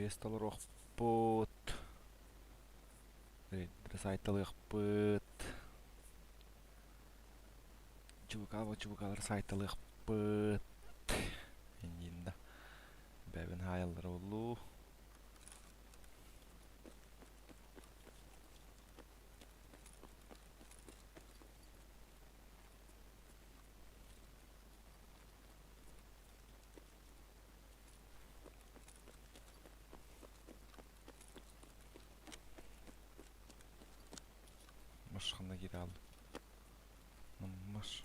Квест толоруохпут. Рейдеры сайталыахпыт. Чубукаба чубукалар сайталыахпыт. Иннин да. Бэбин хаайаллара улуу. Маш ханна киирэ хаалла? Маш.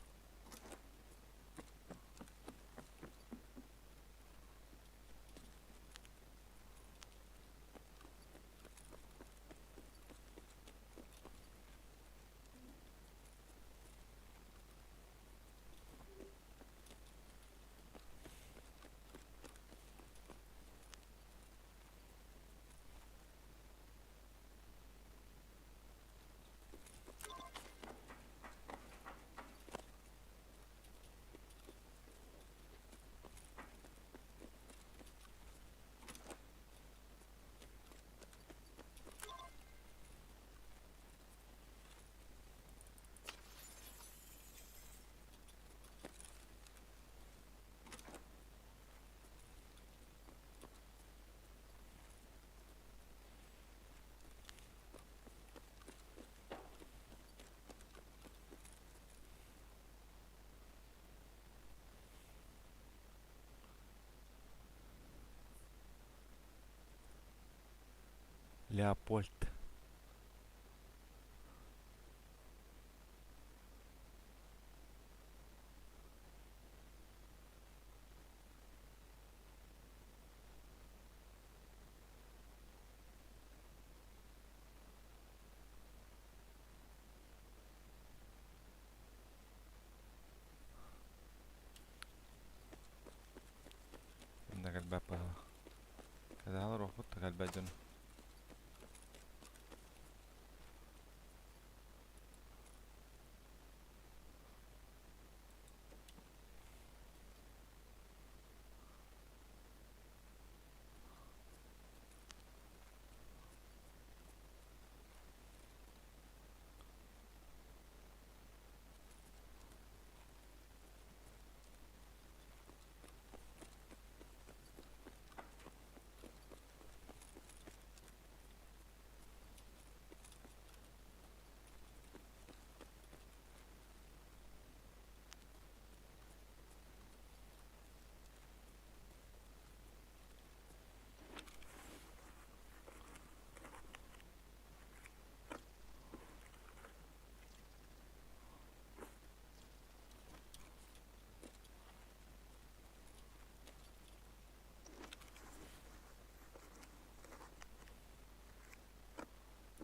Леопольд. Инна кэлбэт быһыылаах. Кэтэһэлэр уоппут да кэлбэт дьону.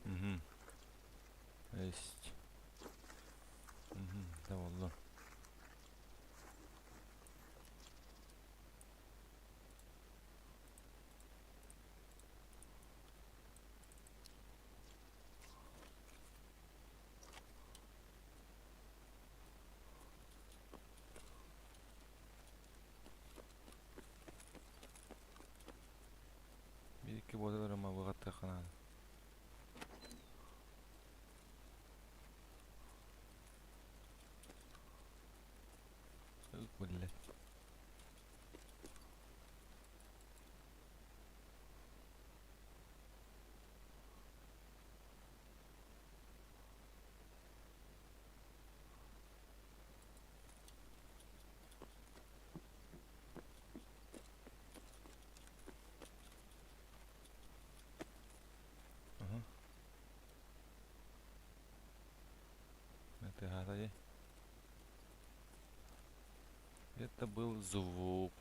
Угу. Есть. Угу, да буоллун. Биир икки буолар ымабыгаттыахха наада. Блядь. Ага. Это дии. Это был звук.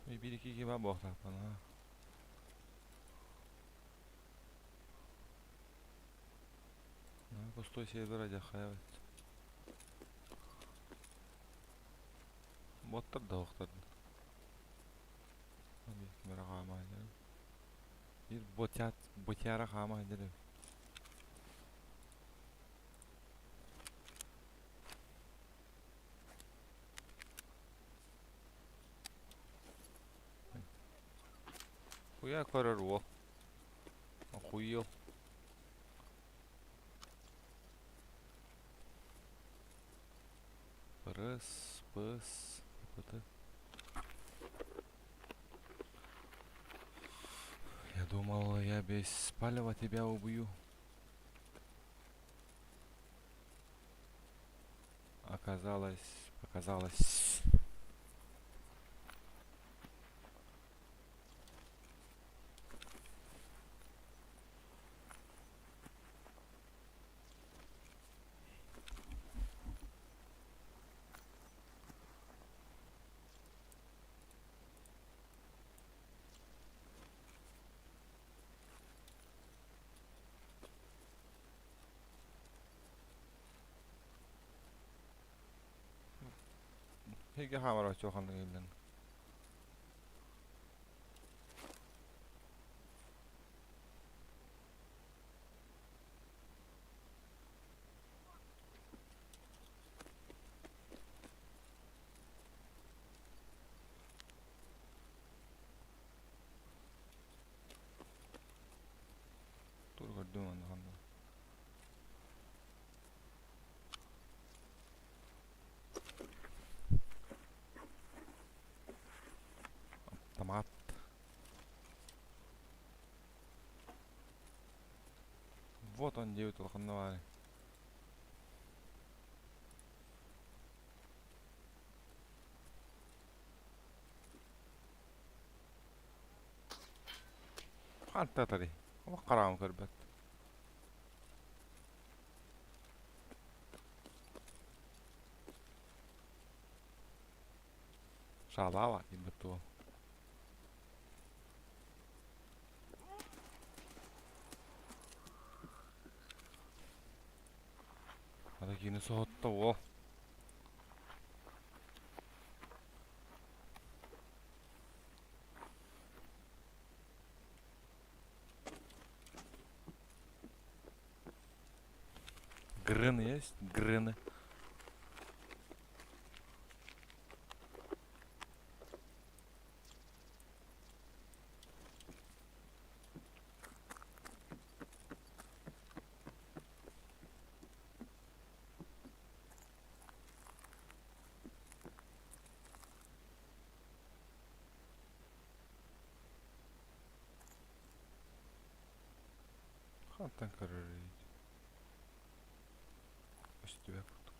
Bir iki kebap буолуохтаахпын. Пустой сервер адьахайабыт. Боттар да охтар. Биир ботяра хаама сылдьар. Хуя көрөр уол. Охуел. Пырыс, пыс, пыты. Я думал, я без палева тебя убью. Оказалось, показалось. Hege hamar очохан илен. Тур көрдүм онно ханна. Автомат. Вот он диэбит улаханна баары. Хантатари. Олох хараҕым көрбөт. Шалава ибэтуо. Ата кини соһутта уол. Грыны есть? Грыны. Хантан көрөр Көстүбэ курдук.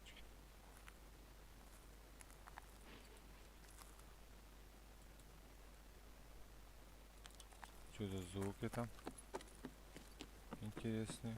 Что за звуки там? Интересные.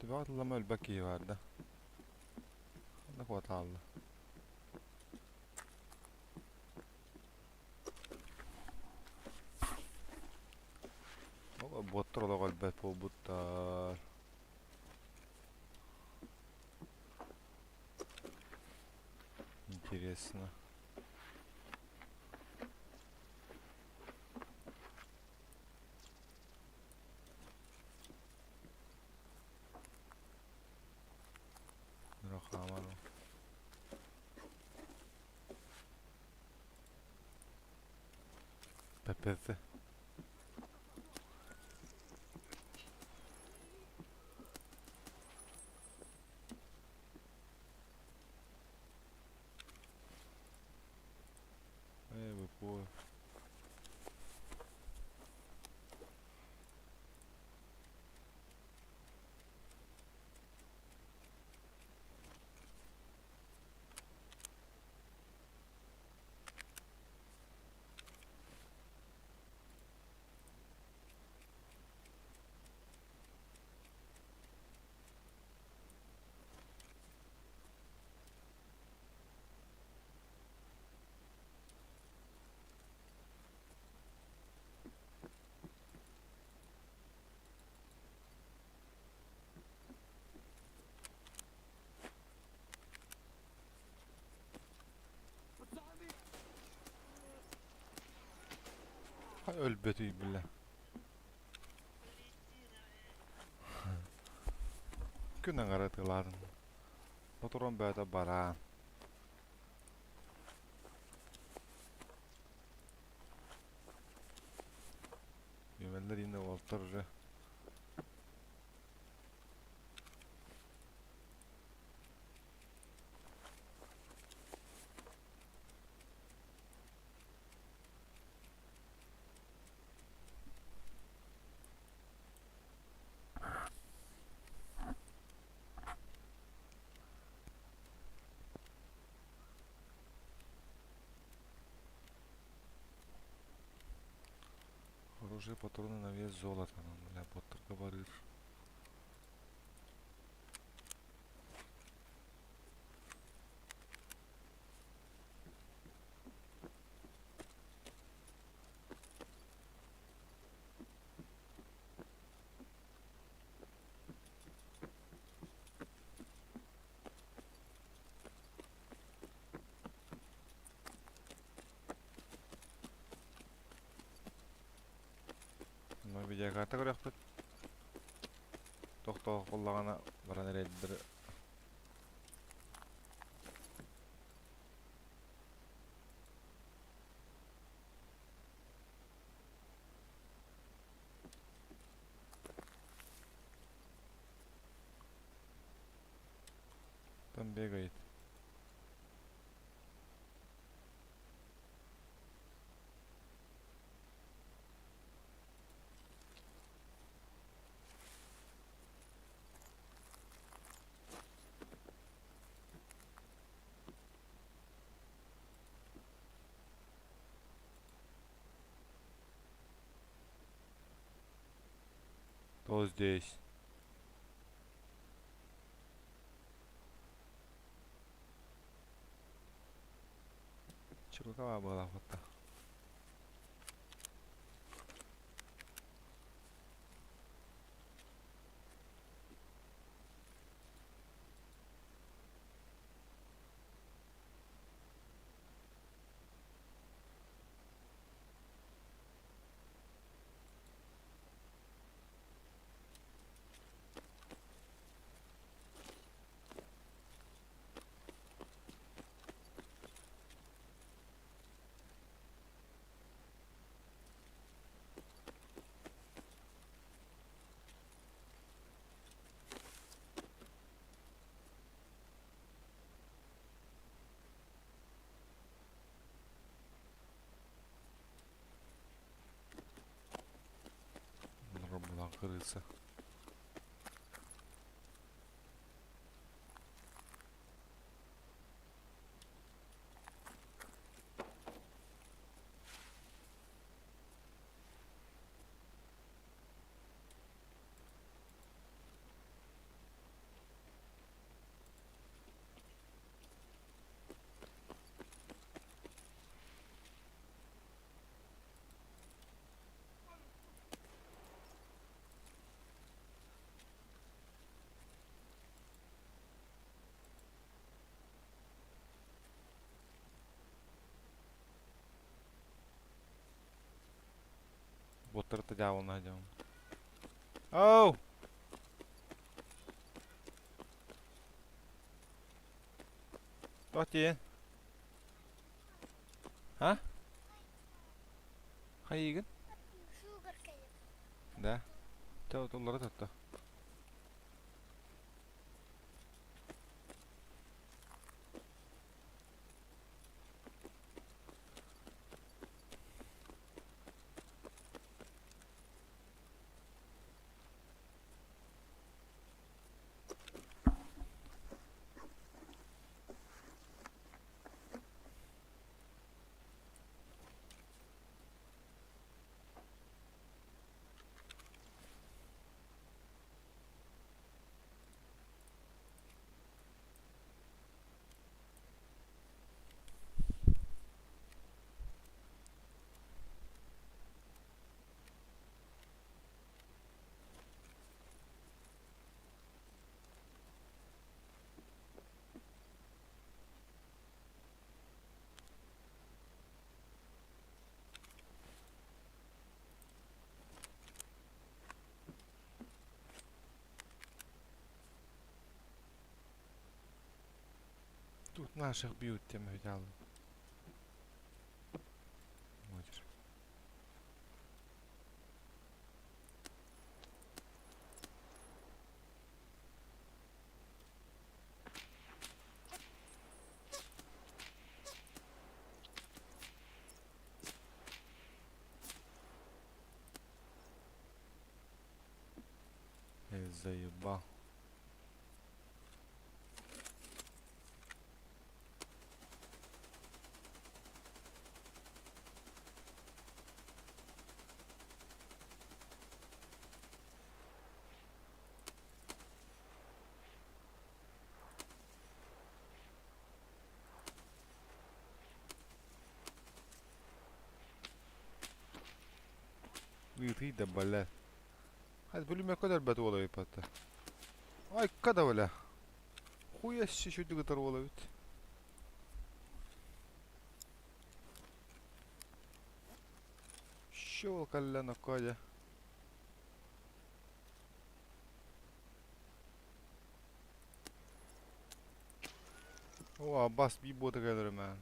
Төбөҕө тыллама өлбөт киһи баар да. Ханна куотаалла? Буоттар олох өлбөт буолбуттар. Интересно. Хааман ППЗ. Э, вы Өлбөтүй бля. Күн аҥара ытыалаатын. Ботурон бөөтө бараан. Үөмэллэр инде уолтар уже. Оружие, патроны на вес золота. Бля, боттарга барыыр. Онно видеокарта көрүөхпүт. Тохтоох буоллаҕына баран эрэйдэр Там бегает. Кто здесь? Чебыкова была вот так. Робулан крыса. Боттарта дьаабылна дьон. Оу! Туох диэн? А? Хайыгын? Да. Толлора тотто. Тут наших бьют, тем взял. Смотришь. Эй, заебал. Ыытый да бля. Хас бүлүмэккэ өлөрбөт уол эбит Айка да бля. Хуя үчүгэй ытар уол эбит. Щел кэллэ нокко дьэ. О, бас би бота together, man.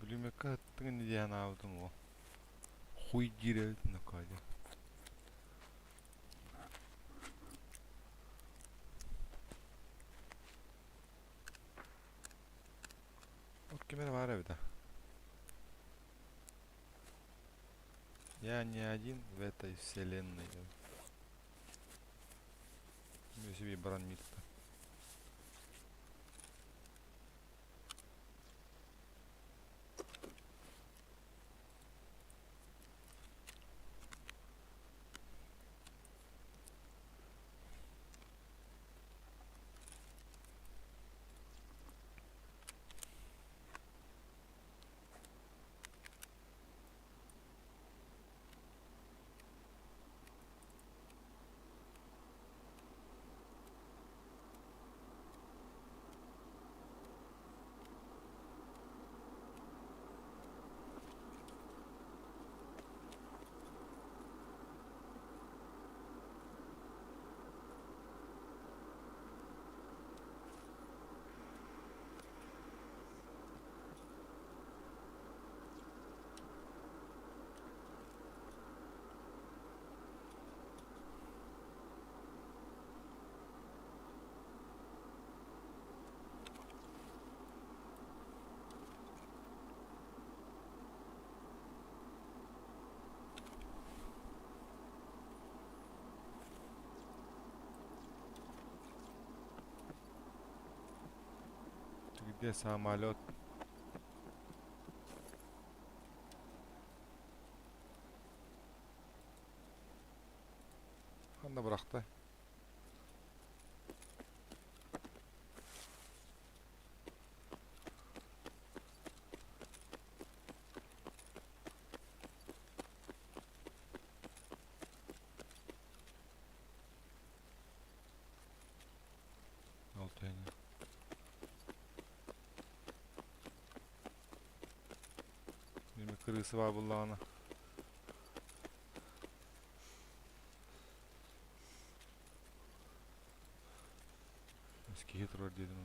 Бүлүмэккэ ыттыҥ ини диэн аабытым уол. Хуй диир эбит нокко дьэ. Вот ким эрэ баар эбит Я не один в этой вселенной. Ну себе баран мир-то. Где самолет? Ханна бырахта? Ол түһэн Биир кырыысы баар буоллаҕына киһи турар диэтим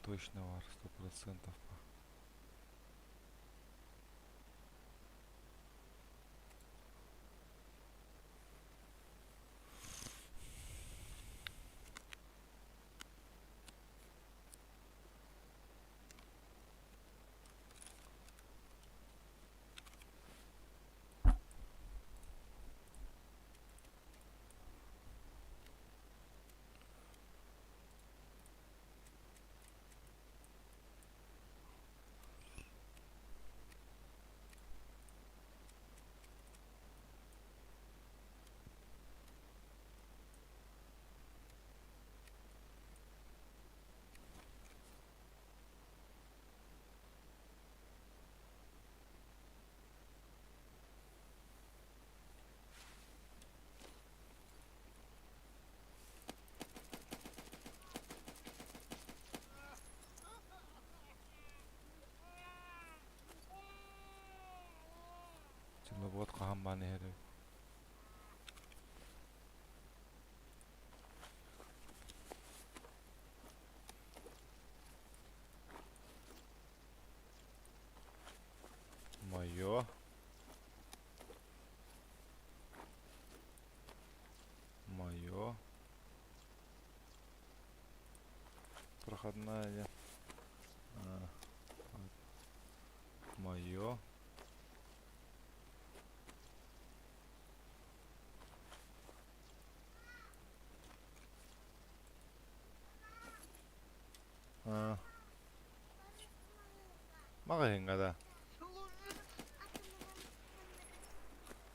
Точно бар, 100%. Уот хаһан баан иһэр эбит. Моё. Моё. Проходная. А, Моё. А. Маҕаһыыҥҥа да?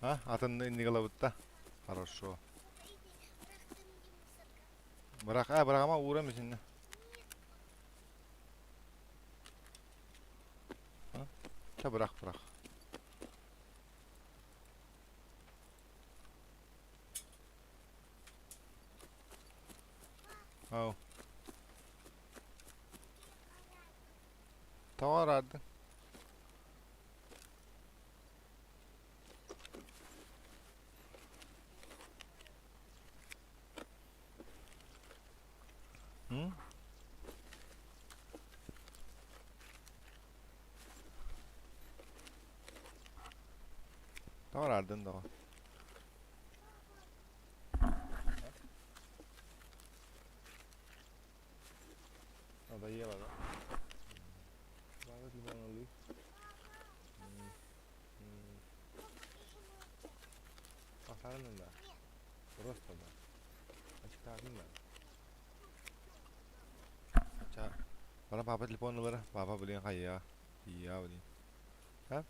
А, атын иннигэ ылабыт да? Хорошо. Бырах, а, быраҕыма уурам итиннэ. А? Чэ, бырах, бырах. Ау. Тоҕо араардыҥ? М? Тоҕо араардын доҕор? Надоело, да? Ахсаанын да? Просто да. Ачыктаатын да. Ча, бара папа телефон ылара. Папа, блин, хайа. Я, блин. А?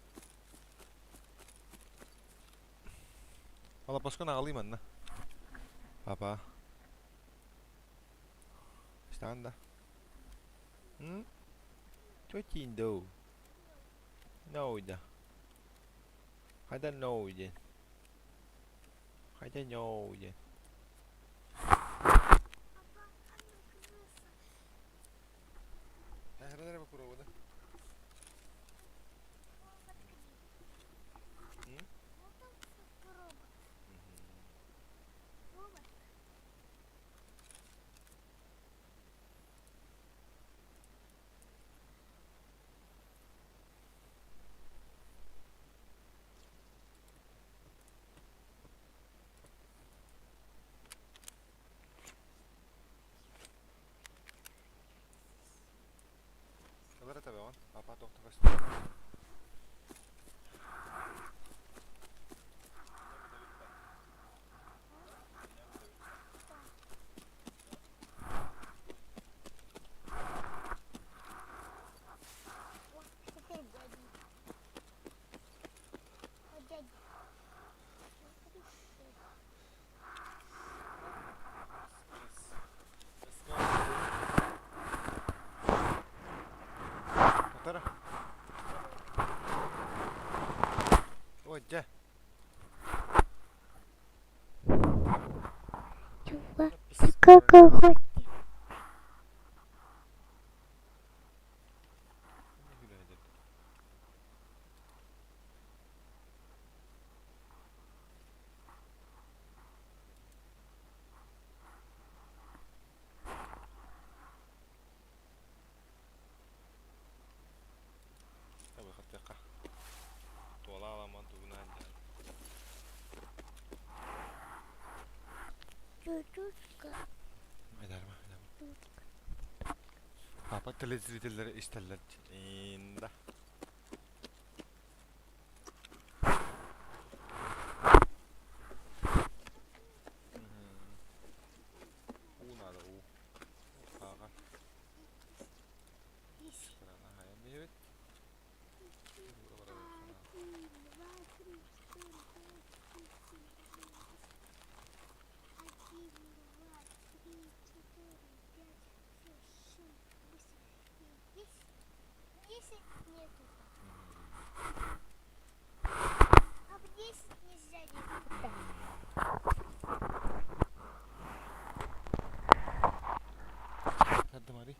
Алапаскын аҕалыы манна. Папа. Истэҕин да? М? Тетин доо. No да. Хайда no диэн. Хайда no диэн. Эһэрэ попробуй. М? Ылар этэбэҕин, папа туох да көстөр. Теперь дядя. Вот дядя. Татара. Ой, дьэ. Чува, Хаттыахха. Туола аламан тугунаан дьаан. Айдарма, айдарма. Папа телезрителлери истэллэр инда. Уу надо, уу. Ааҕа. Хайа Один, два, три, четыре, пять, шесть, семь, восемь, девять, десять. Десять нету. А в десять нельзя никуда. Hadi Mari.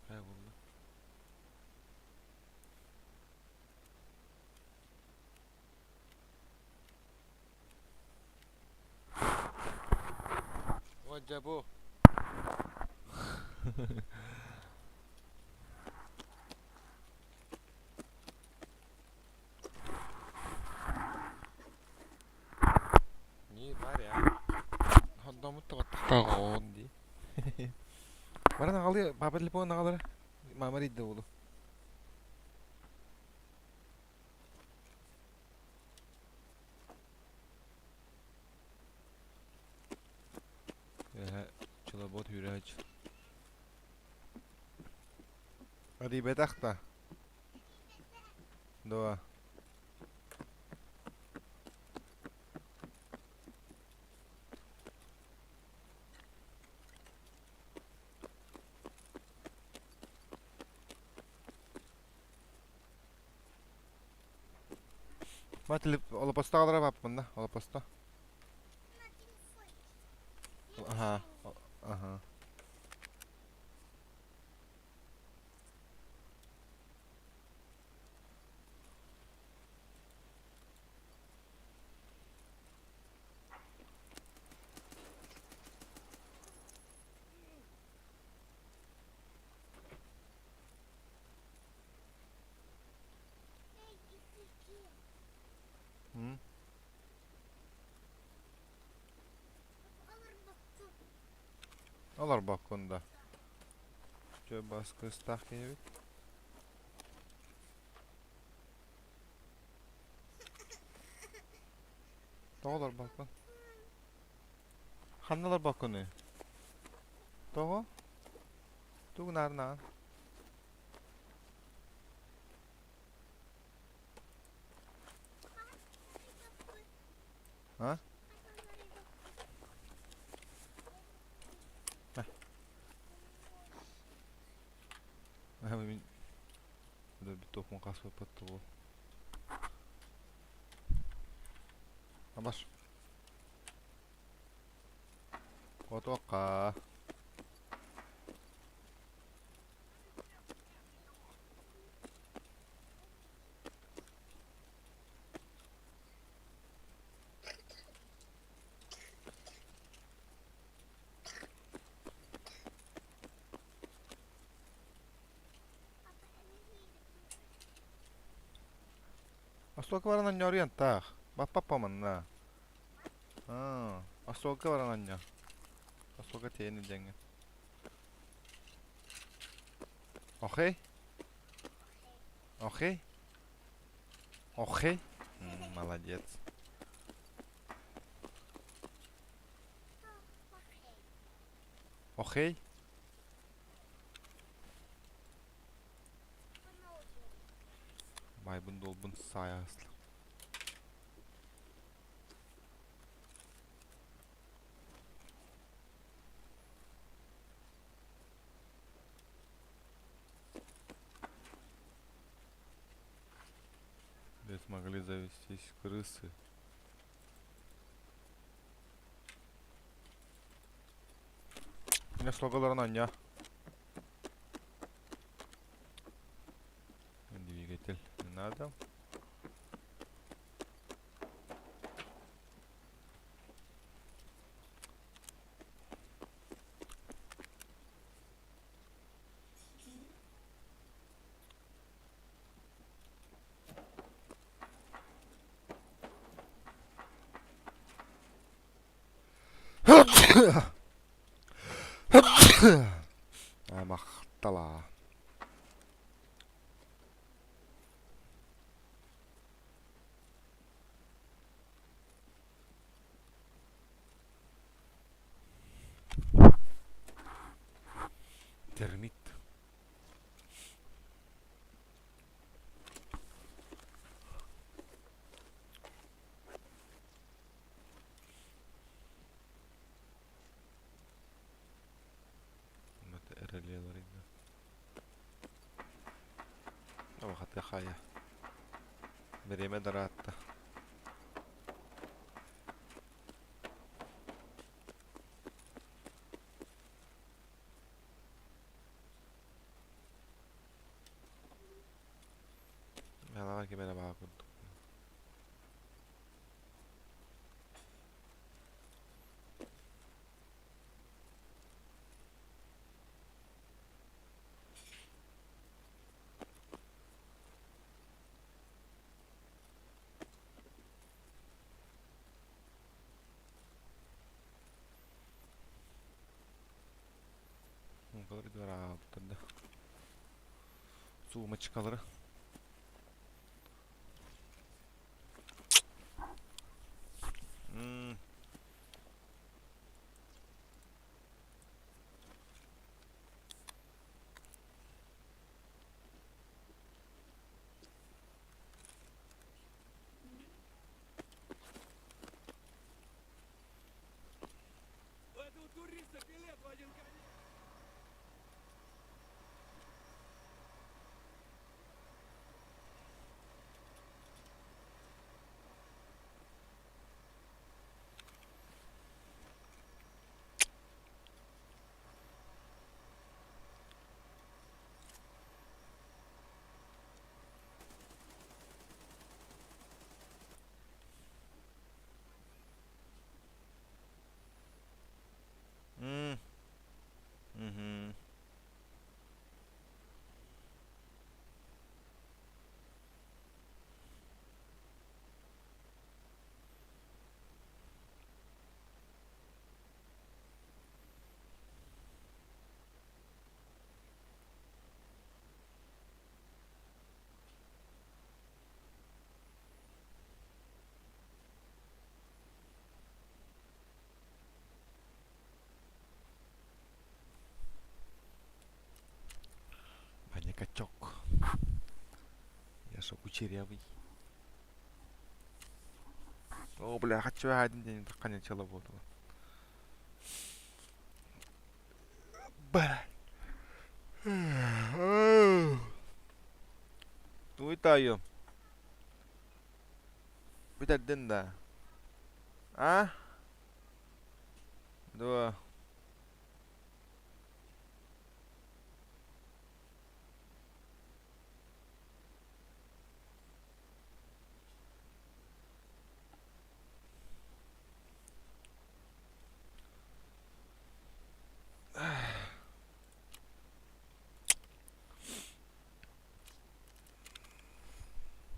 Kayboldu. Дьэ бу. Не Варя. Ходдомут тоҕоттохтооҕун дии. Баран аҕалыы, папа телефон аҕалара. Мама рейде буолу. Пчеловод үүрээч. Арыйбатах да. Дуо. Олоппосто аҕалара бааппын да, олоппосто. Аха, аха. М? Олорбоккун да. Чө бас кыстаах киһибит. Тоҕо олорбоккун? Ханна олорбоккунуй? Тоҕо? Тугу наарнаан? А? Биток хаспыппыт тугу. Абаш. Отуохха. Остуолга баран анньоруйан таах. Баппаппа манна. Аа, остуолга баран анньо. Остуолга тиэйэн илдьэҥҥин. Окей? Окей? Окей? Молодец. Окей? Байбын долбун саайаасла. Здесь могли завестись крысы. Меня слогаларынан анньа. Двигатель не надо. Махтала. Термит. Хайа. Бириэмэ да ыраатта. Мэлэҕэ ким эрэ баар курдук. Аҕалбыттар да. Сумочкалары. М. У этого туриста билет в один конец. М. Мгм. Ваня качок. Яша кучерявый. О, бля, хочу один день конец работала. Бля. Туй тайо. Бүтэрдин да. А? Дуо.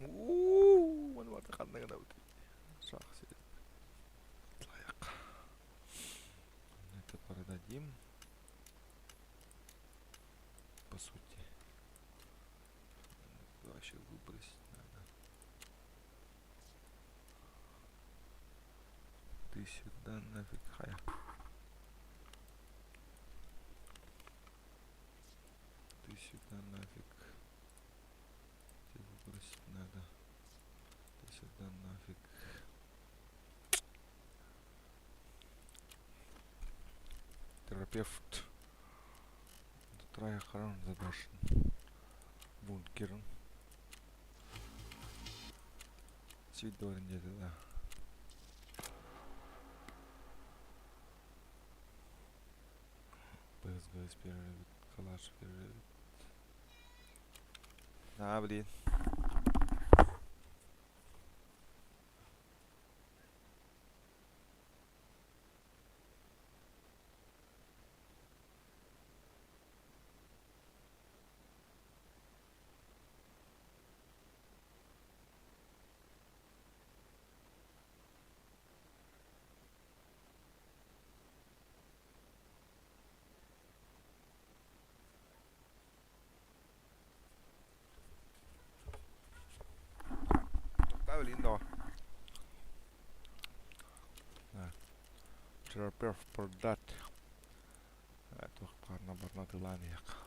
Уу, маны барыта ханна гынабыт? Саах сирин. Лайық. Это продадим. По сути. Вообще выбросить надо. Ты сюда нафиг хая. Ты сюда нафиг. Тебе выбросить надо. Ты сюда нафиг. Терапевт. Трайхарн задашын. Бункерын. Сидорин где-то, да. ПСГ перерывит, калаш перерывит. А, блин. Está lindo. Терапевт продать. Туох баарына барна тылаан иһэх.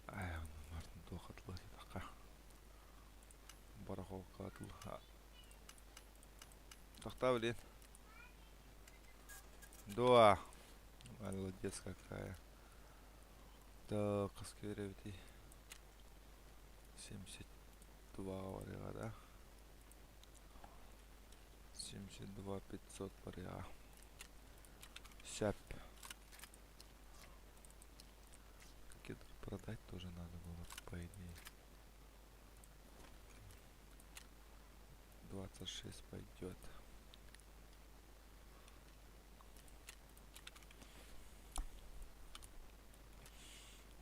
Ай, Мартын туох атылы тахха. Барахолка атыл. Тахта, блин. Дуа. Молодец какая. Так, скверевти. 72 вариа, да? 72 500 вариа. Сяп. Кедр продать тоже надо было, по идее. 26 пойдет.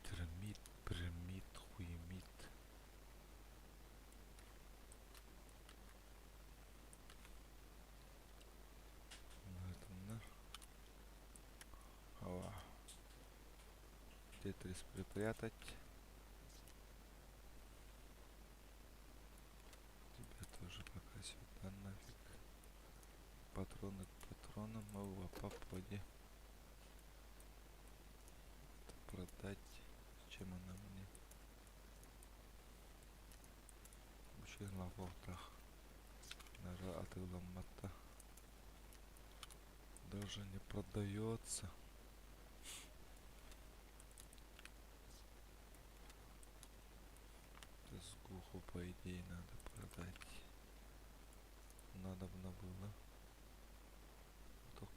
Термит, пирамид, хуемит. На этом, да? Ава. Припрятать. Тебя тоже пока сюда нафиг. Патроны к патронам, нового попади. Это продать. Чем она мне? Үчүгэй лаппах. Даже атыыламматта. Даже не продается. Сгуху, по идее, надо продать. Надобно было. Только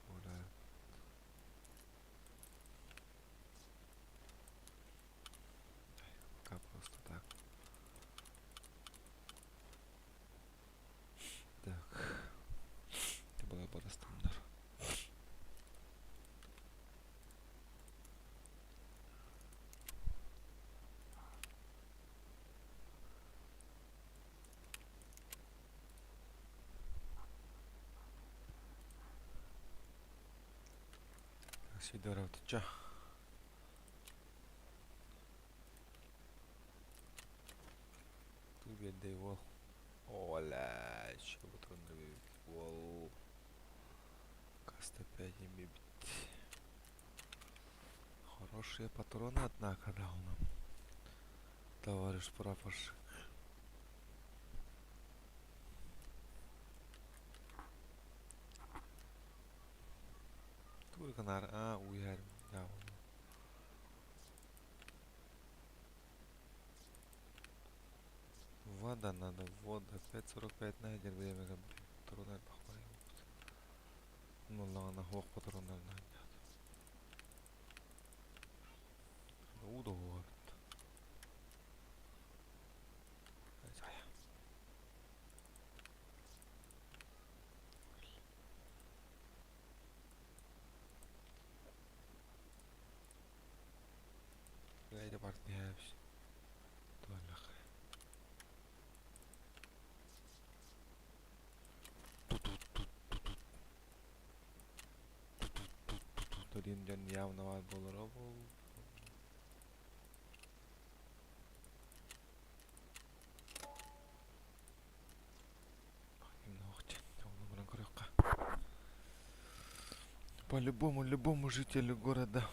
Пока просто так. Так. Это была барастандар. Сидоров, ты чё? Ту биэрдэй уол. Оля, еще патроннары уол. К-105 имбит. Хорошие патроны, однако, дал нам. Товарищ прапорщик. Тугу гынар аа уйар Вода надо, вода. 5.45 найден время патроннар Оннулаҕына суох патроннар Уу да эбит. Блядь, партнерс. Диэн дьон явно баар буолара буолуо. По любому, любому жителю города.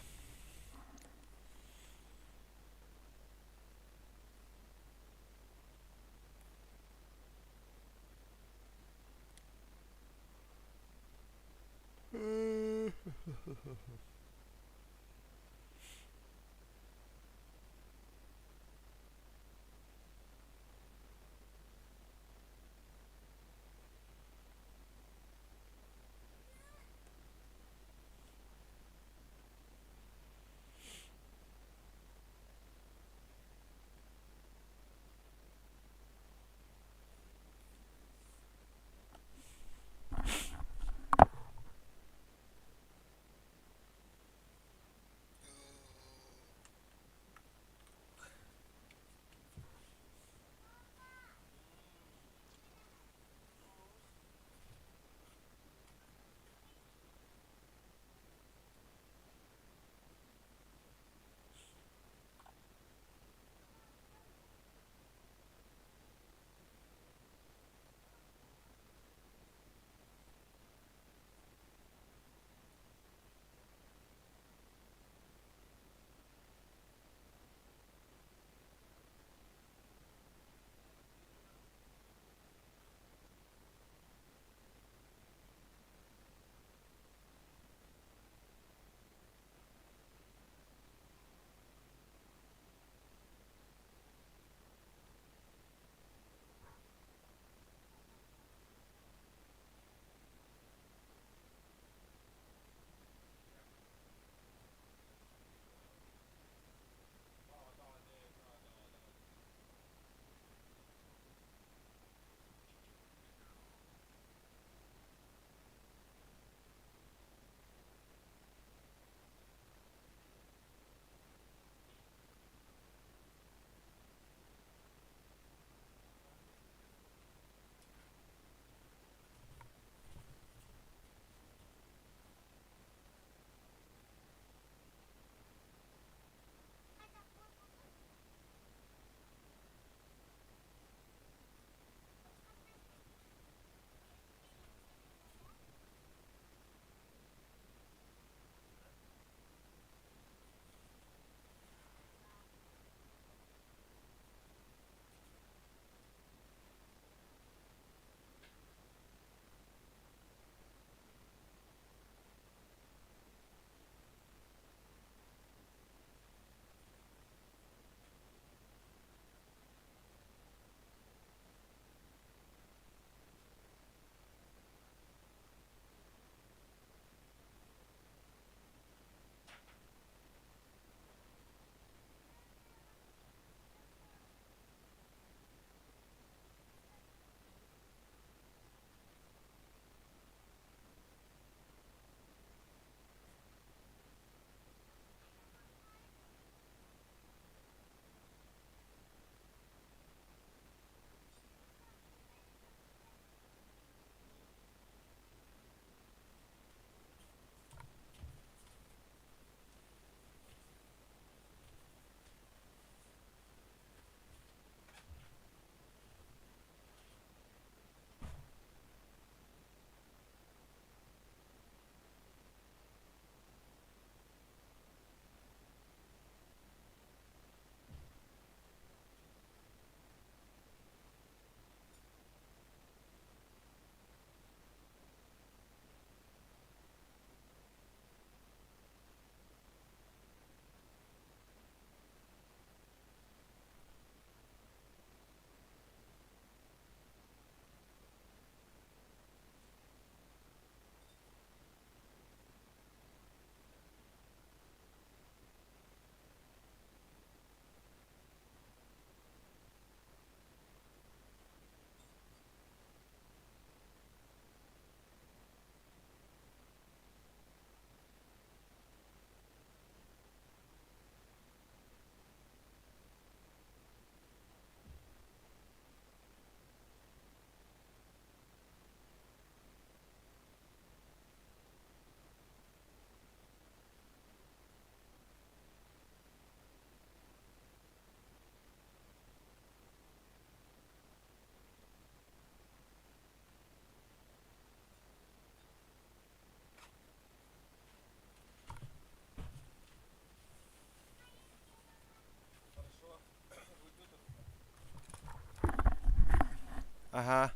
Аһаа.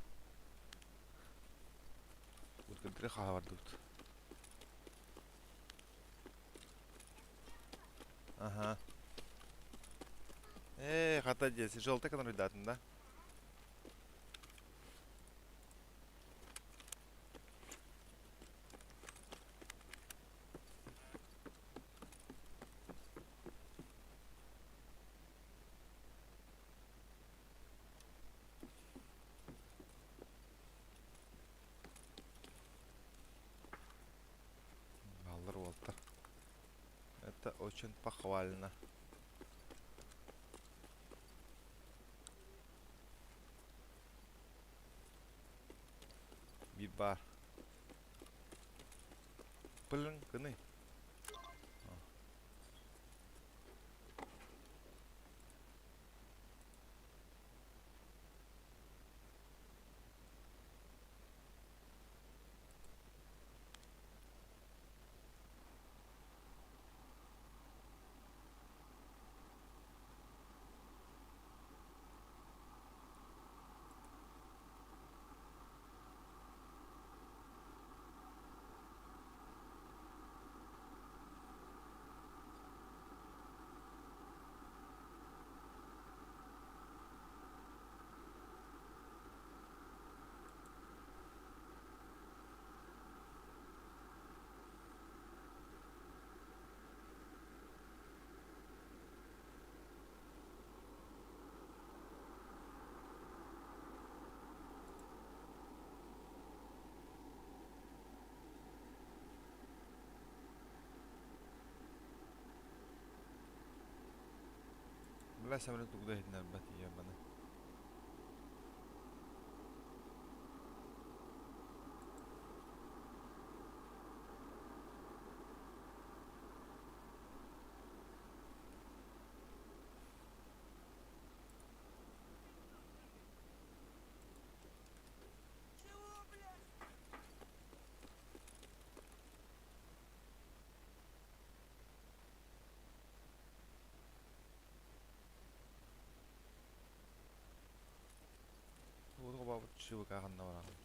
Уркынтыры хаһа бардыбыт. Аһаа. Ээ, хата дьиэси желтый конуруйдаатын да? Баллар уолтар. Это очень похвально. Биир баар. Блин, гыный. Бля, самолет тугу да иһитиннэрбэт ебаны. Чего, блядь? Чыбыка ханна бараҕын?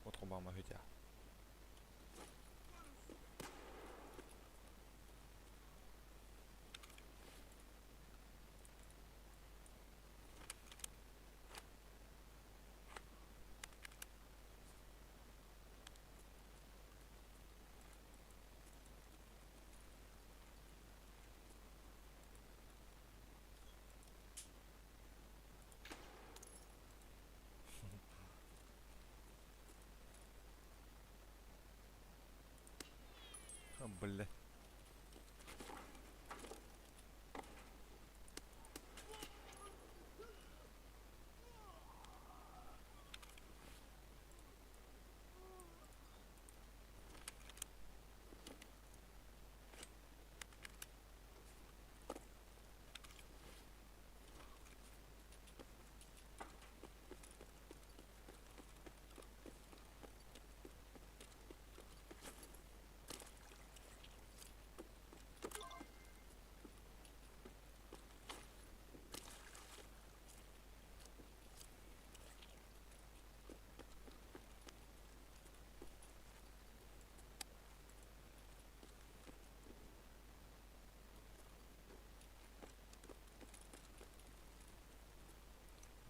От кубама хүтя. Бля.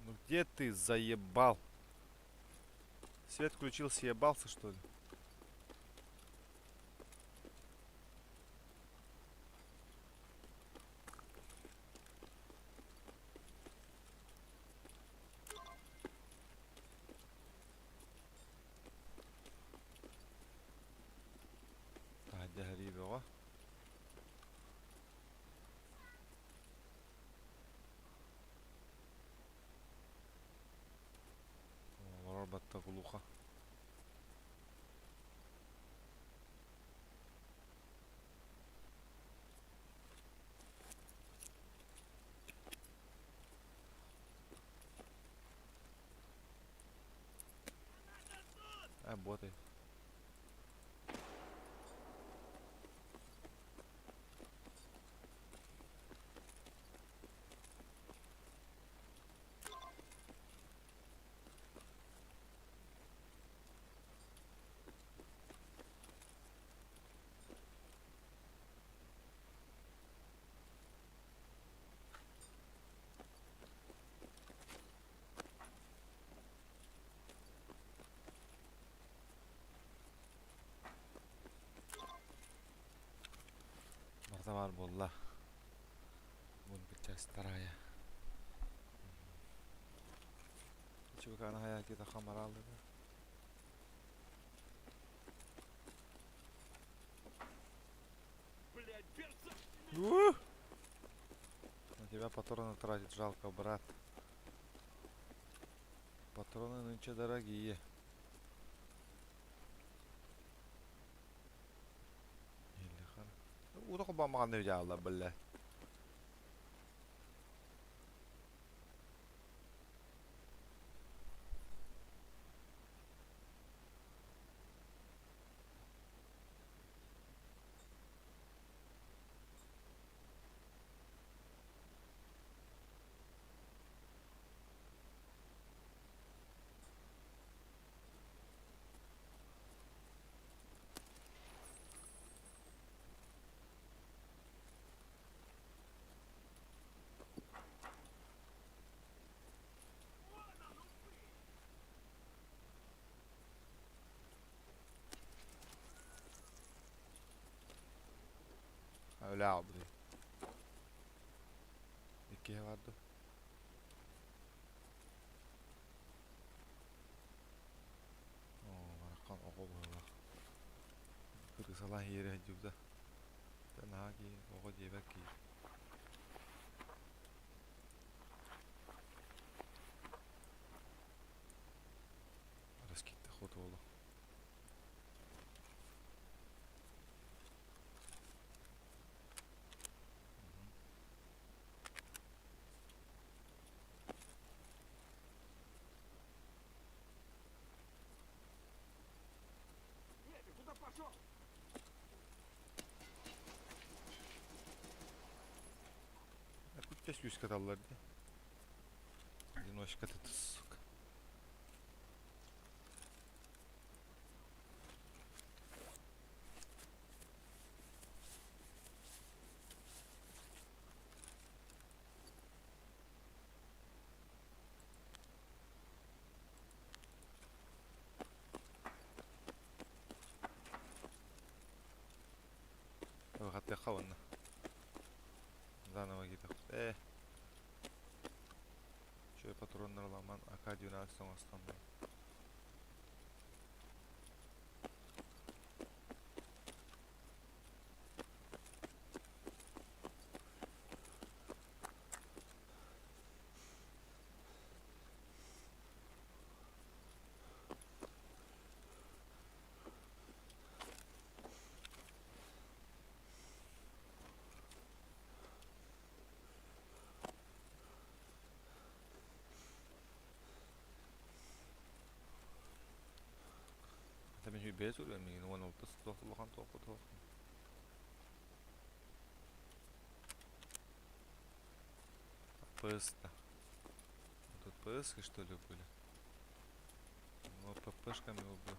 Ну где ты заебал? Свет включил, съебался что ли? Таһырдьа сэрии бөҕө. Олорор батта глухо. Работает. Барыта баар буолла. Будет часть вторая. ЧВК на где-то хамарал. Блядь, берца! На тебя патроны тратить жалко, брат. Патроны нынче дорогие. Уута холбооммаҕын дьаалла биллэ. Өлө аҕалбыт Иккиһэ баар дуо? Оо, бараххан оҕо быһыылаах. Кыргысалаан иһиэрэ сылдьыбыта. Дьэ наһаа киһи оҕо диэбэт киһи. Раскидка хотуолу. Нет, ты куда пошел? Күттэ сүүскэ таллар дии. Одиночка ты, сука. Хаттыахха уонна. Заново киирдэх. Ээ. Үчүгэй патроннар ыламман АК-12 оҥостон Это мин бэйэ суруйан миигин уон алтыс туох улахан туох туох ПС-то. Тут ПС что ли были? Ну, ППшками убил.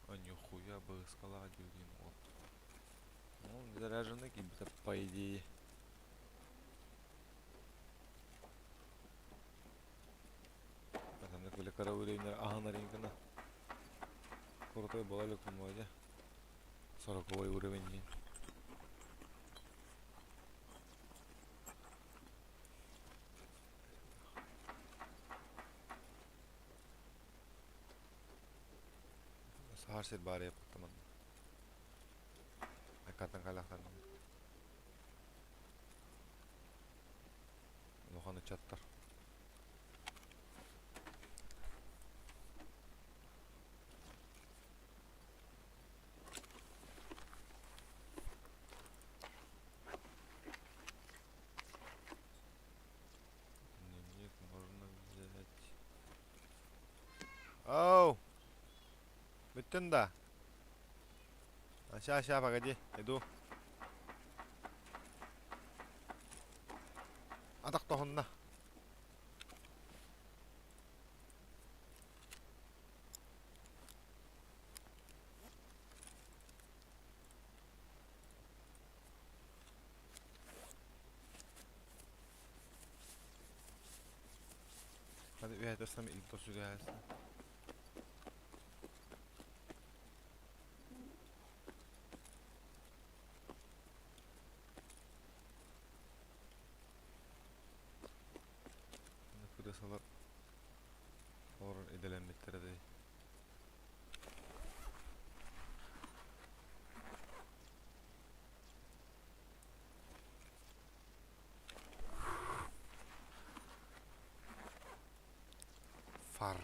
А нихуя бы скала один вот. Ну, заряжены какие-то, по идее. Атаннык били кыра уровеннар аһынар гына. Крутой была ли кумоде. Сороковой уровень день. Саһар сир баар яппыттаман. Аккаттан калахтан. Улахан ыччаттар. Бүттүн да? А, ща, ща, погоди, иду. Атах тоһунна. Hadi ühetoista ilta sydäessä. Кырысалар олорон идэлэммиттэрэ дии. Фар.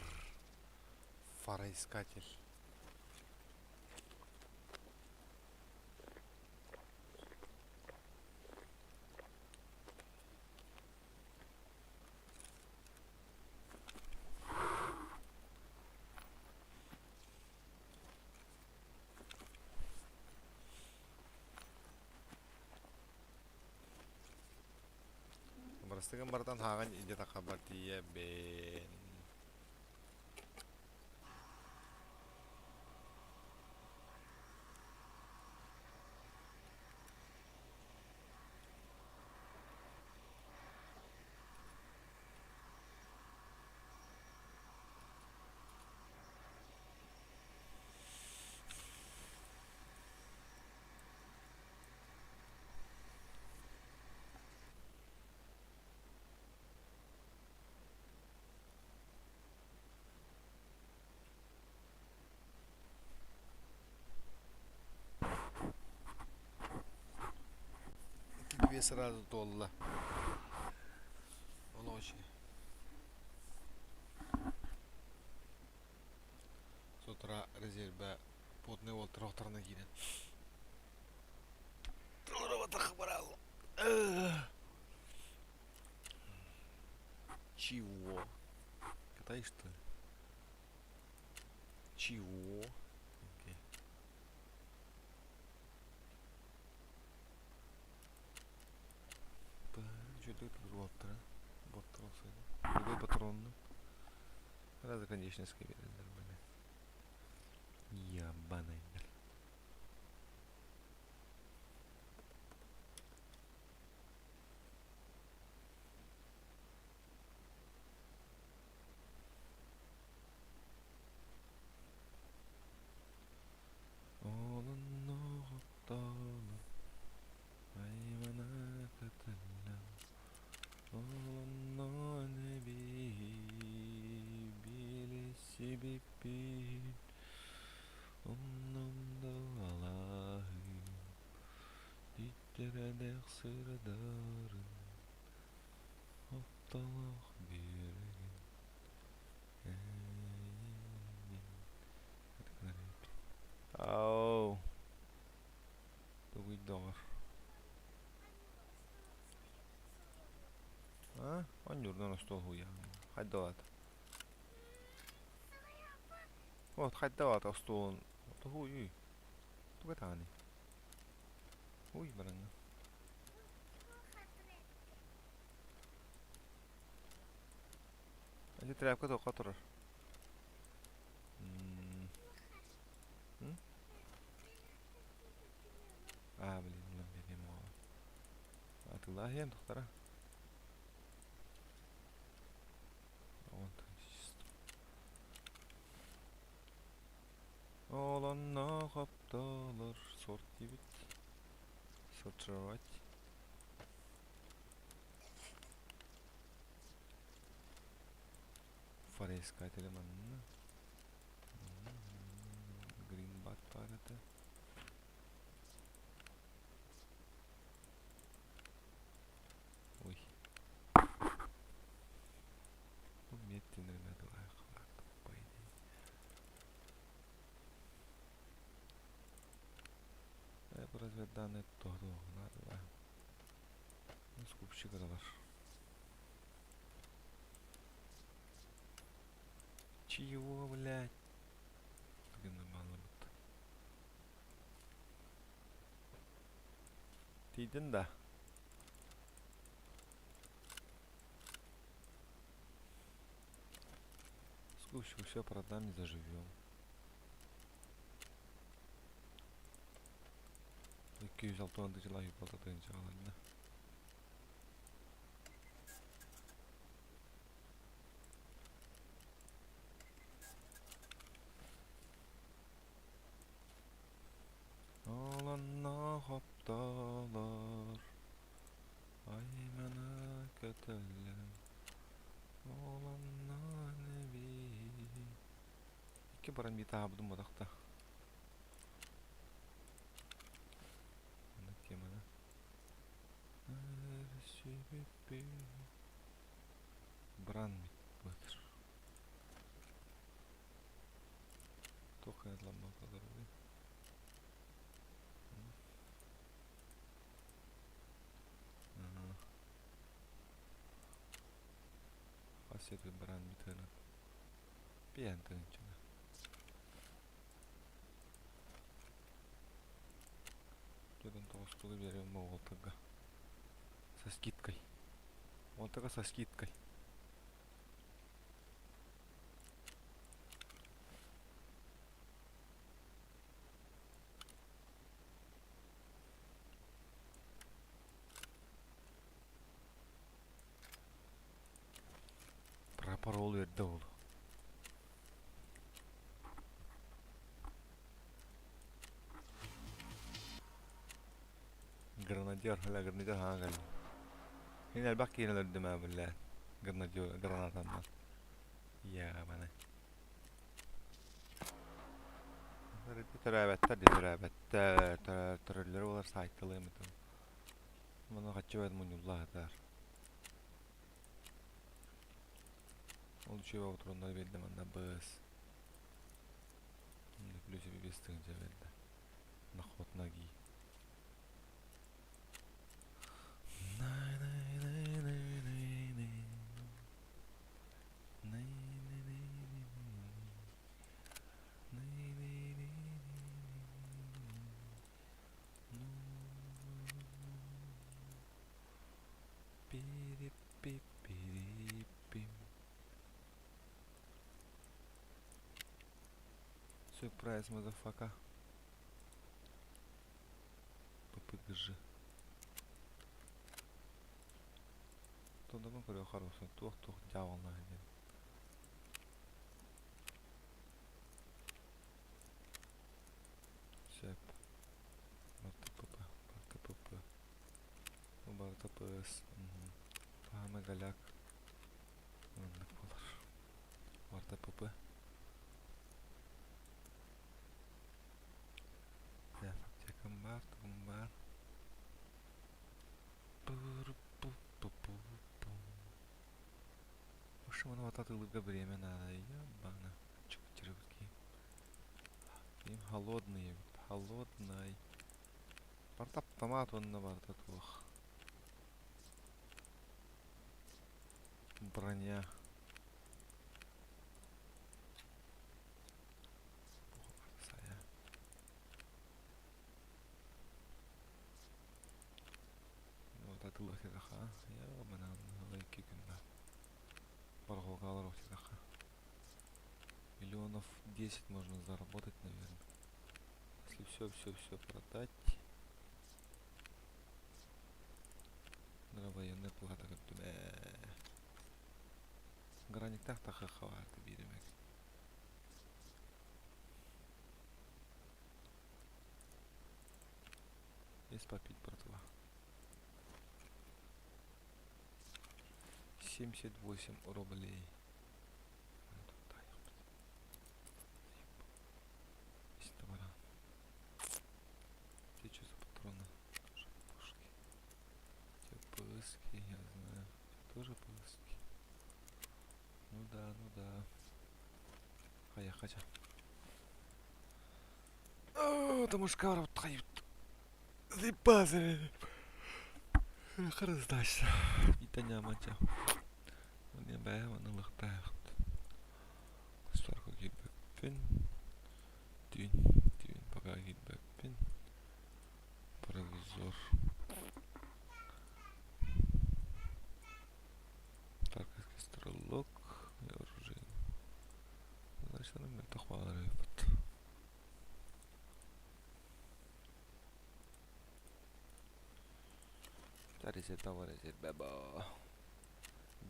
Фароискатель. Бырастыгын барытын һааҕан илдьэ таххабар тиийэбин. Две сразу туолла. Олох С утра резервэ потный уолтар охторуна киирэн Чего? Китай, что ли? Чего? Окей. Үчүгэйдик буолтара. Буолтара патронну. Разве конечность биэрэллэр били. Ебаный. Олонноҕоттоҕуна аймана кытыллан олонноон эбии билисибиппин оннум да алааһым Иттэрэдэх сырдарын оттолох биэрэгин Ау, тугуй доҕор? А, оонньуурунан остуол уһуйаҕын. Хайдалаат? Вот хайдалаат остуолун туһуйуй. Туга таҕаный? Уй бараҥҥа. Ити тряпка тоққа турар. А, блин, ылан биэриэм оҕо. Атыылаһыам тохтара. Ол онно хоптолор сорт диэбит. Сортировать. Форейскатель манна. Гринбат баар этэ. Ой. Ну, медленный по идее. Разведданные надо. Ну, скупщик бар. Чего, блядь? Блин, мало. Тиийдин да? Скучно, все продам и заживем. 206 тыһыынча 106 тыһыынча хааланна. Олонно хоптолор аймана көтөллөр Олонно неби Икки баран битаабытым бодохто. Маннык теманы. Бран бытыр. Туох гына Хас сирбит баран бүтүөнэн. Пиэн тыынчына. Дьодун тоҕустугу биэрэбин уолтарга. Со скидкой. Уолтарга со скидкой. Прапор ол үөрдэ ол. Гранадер, һэлэ гранадер хаҥа кэллэ. Мин элбэх киһини өлөрдүм ээ биллээ. Гранадер, гранатаннан. Ябаны. Төрөөбөттөр дии төрөөбөттөр. Төрөллөр буолар саайталыам этим. Маны хаччы бэт мунньулла сытар. Ол үчүгэй отуроннар биэрдэ манна быс. Плюс 5 тыһыынча биэрдэ. На ход ноги. Surprise, motherfucker. ППГЖ. Тудабын көрө хорошо. Туох-туох дьаабалнаах диэн. Сөп. Барта ПП. Барта ПП. Барта ПС. Паана голяк. Маннык буолар. Барта ПП. Аптекам баар, тугум баар. Ошону ататылыга время надо, ебана. Чык-чырык Им холодный, холодный. Барта автомат онно барта туох. Броня. Сайа. Вот атылык ха. Ебана, икки күн Барҕалар Миллионов 10 можно заработать, наверное. Если все, все, все продать. На военная плата как туда. Граниктах тахахаваты биремек. Есть попить, братва. 78 рублей. Те что за патроны? Пушки. Те пыски, я знаю. Те тоже пыски. Ну да, ну да. Хая, хотя. О, там уж хайют. Заебался. Раздача. Итанямача. Мне бэйэ ылыктаахт. Саргы киирбэппин. Түүн, түүн пока киирбэппин. Провизор. Мөлтөх буолар эбиппит.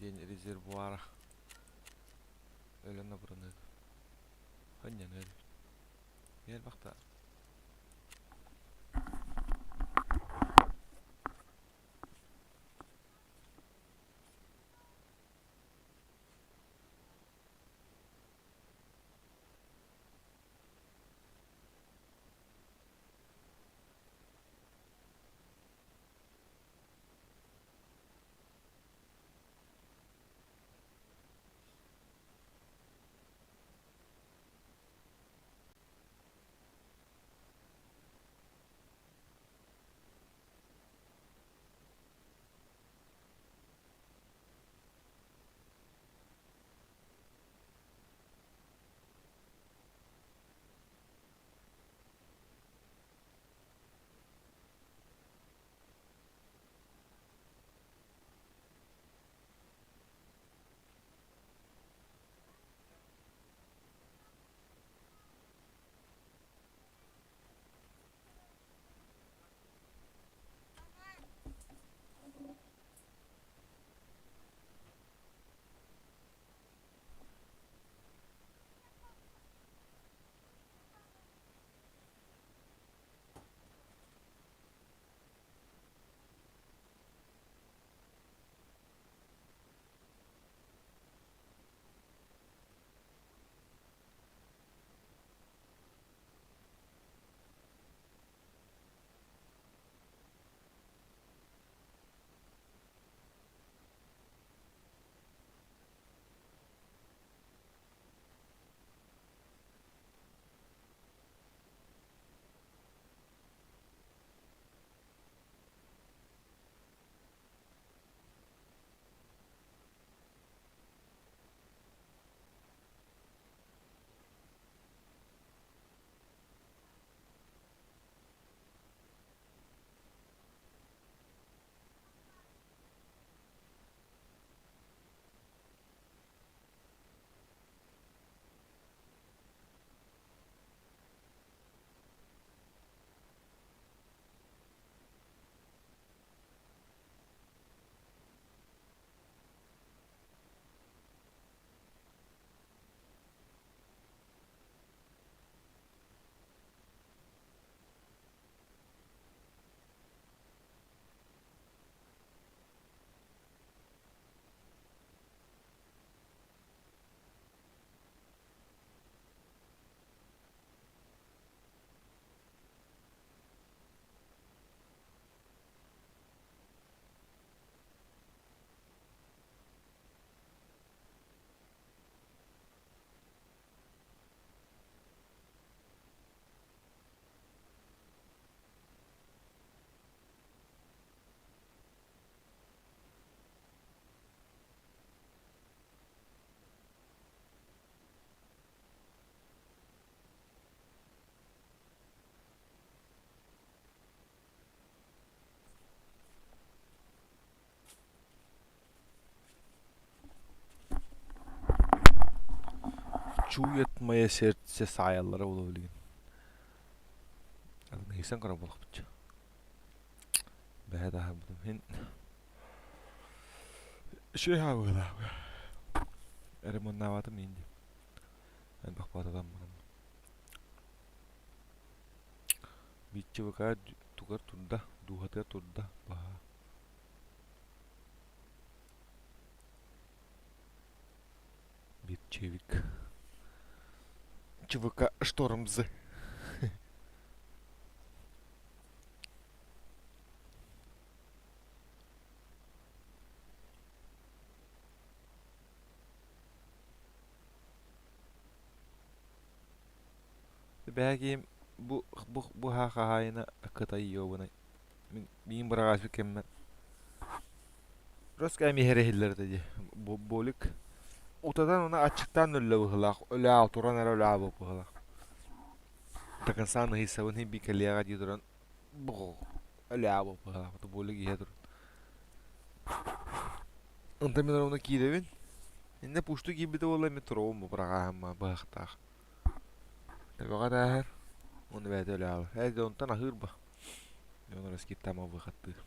Диэн резервуара өлөн абыраныык. Ханньаныыр. Биэрбэхтэ. Чует мое сердце саайаллара буолуо билигин. Ыйсан көрөр буоллахпыт. Бэһэ таһаарбытым иһин үчүгэй хаабыылаах. Ремоннаабатым иин дии. Элбэх баататан баран. Бииччэ быкаа тугар турда, дууһатыгар турда, баһаа. Битчевик. ЧВК Штормз. Бэһэкиим бу бу бу хаһаайына Кытай ёбаный. Мин миин быраҕааччы кэммэр Рос кэм иһэр иһиллэр этэ дии. Болик утатан уна аччыктаан өллө быһыылаах. Өлөө туран эрэ өлөө быһыылаах. Такынсаан ыһыйсабын иһин бикэлиэҕэ дии туран өлөө быһыылаах. Болик иһэ туран. Онтон мин уна киирэбин. Иннэ пушту киирбитэ буолла эми туруом бу быраҕааһымма быһахтаах. Төбөҕө тааһар уонна бэйэтэ өлөҕө. Ээ дьэ онтон аһыыр ба. Дьон раскиттаама выходтыыр.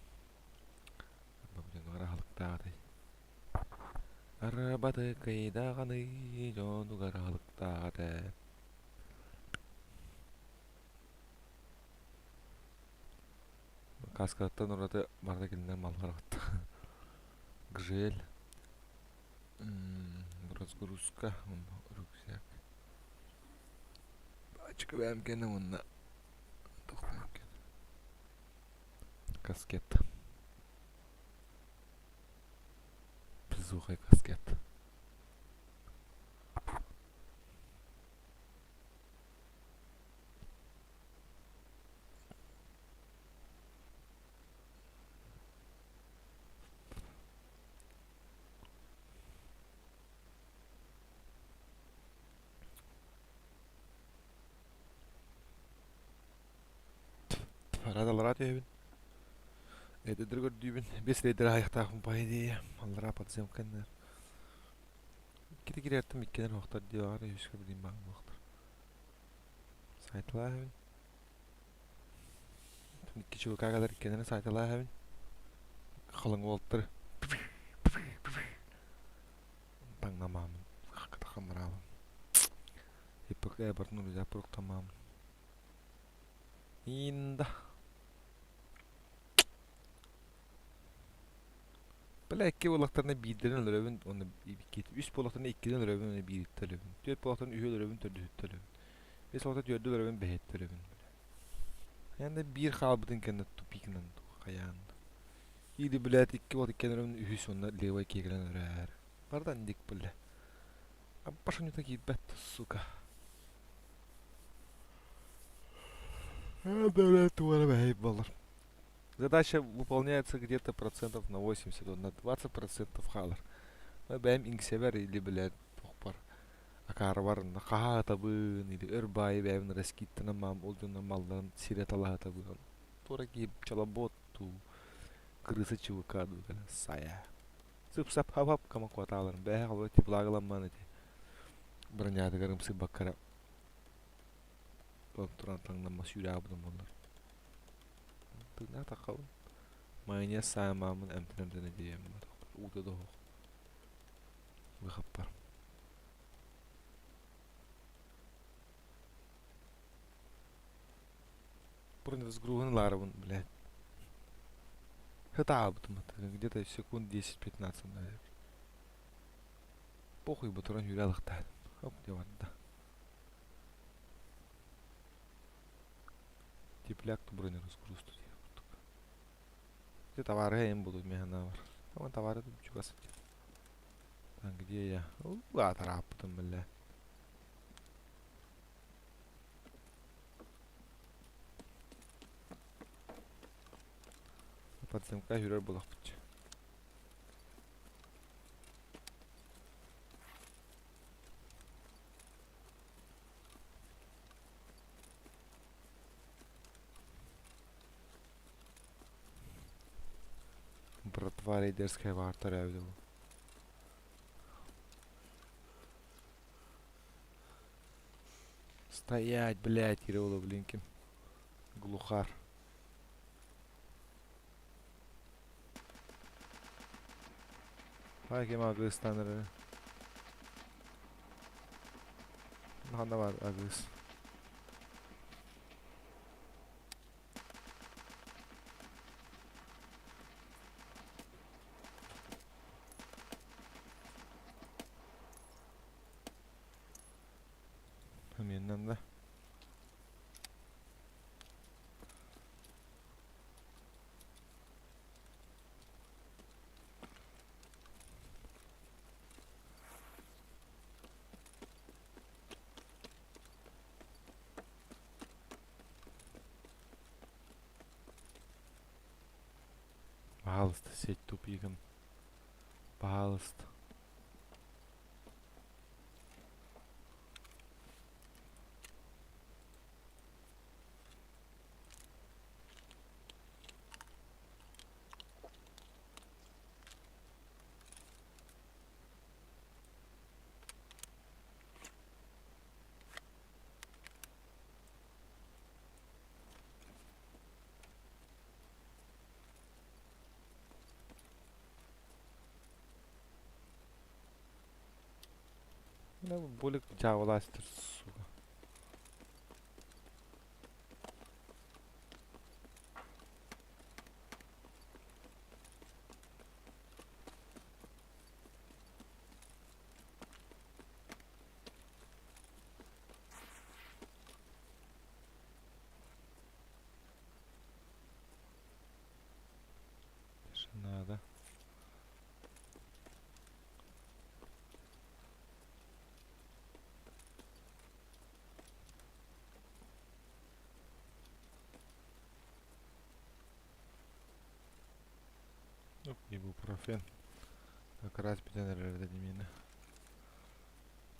Дьонугар аһылыктаах этэй. Арабаты кыйдаҕаны дьонугар аһылыктаах этэ. Каскаттан ураты барыта кинилэр маллар батта. Гжель, разгрузка, рюкзак. Пачка бэйэм кэннэ уонна туох бэйэм кэннэ каскет. Безухай каскет. Аллараа түһэбин. Эдэрдэр көрдүүбүн. Биэс рейдер аһайахтаахпын по идее. Аллараа подземка иннэр. Иккити кириэртим иккинэн уохтар дии баҕар үһүскэ билим баҕар буохтар. Сайталааһыбын. Икки чулка кэлэр иккинэн сайталааһыбын. Халыҥ уолтар. Таҥнамаамын. Хакатахамараабын. Иппак бартын улиза пруктамаамын. Инда. Бля икки буоллахтарына биирдэрин өлөрөбүн уонна үс буоллахтарына иккитин өлөрөбүн уонна биириттэн өлөбүн. Түөрт буоллахтарына үһү өлөрөбүн, төрдүһүттэн өлөбүн. Биэс буоллахтарына түөрдү өлөрөбүн, бэһиттэн өлөбүн. Хайаан да биир хаалбытын кэннэ тупигынан хайаан да. Или, блядь, икки буолла иккиэн өлөбүн, үһүс уонна левай киэкэлэн өлөрөөр. Барыта андик, бля. Башнята киирбэт, сука. Буолар. Задача выполняется где-то процентов на 80, на 20% хаалар. Бэйэм иҥсэбэр или, блядь, туохпар акаарыбар хаһаатабын или өр баайы бэйэбин раскиттанан маам ол дьоннор малларын сирэ талаһатабын. Туора киһи пчелобот дуу, крыса ЧВК дуу кэлэн сайа. Сып-сап хап-хап кама куотааларын бэйэ холбо теплагыламман ити бронятыгар ымсыйбаккара туран таҥнамма сүүрээбитим буоллар. Тыыннаах таххабын. Майонез саамаамын эмтэн-эмтэн диэм уута да оһох. Выхаппар. Броневозгрузун ылаарыбын, блядь. Хытаабытым где-то секунд 10-15, наверное. Похуй бы туран үүрэ алыктаатым. Хоп, деп барда. Тепляк бронеразгруз тут курдук. Где товары им будут механавар. Там товары тут чугас. Там где я? Атараппытым, бля. Подземка жүрөр булахпыт. Братва рейдерская баар төрөөбүтэ бу. Стоять, блядь, Кирилла, блин, ким? Глухар. Хай ким агыстан эрэ. Ханна бар агыс. Менен да. Пожалуйста, сеть тупигом. Пожалуйста. Болик дьаабылаастыр, сука. Тишина, да? Оп, ибупрофен. Как раз бүтэн эрэр да димина.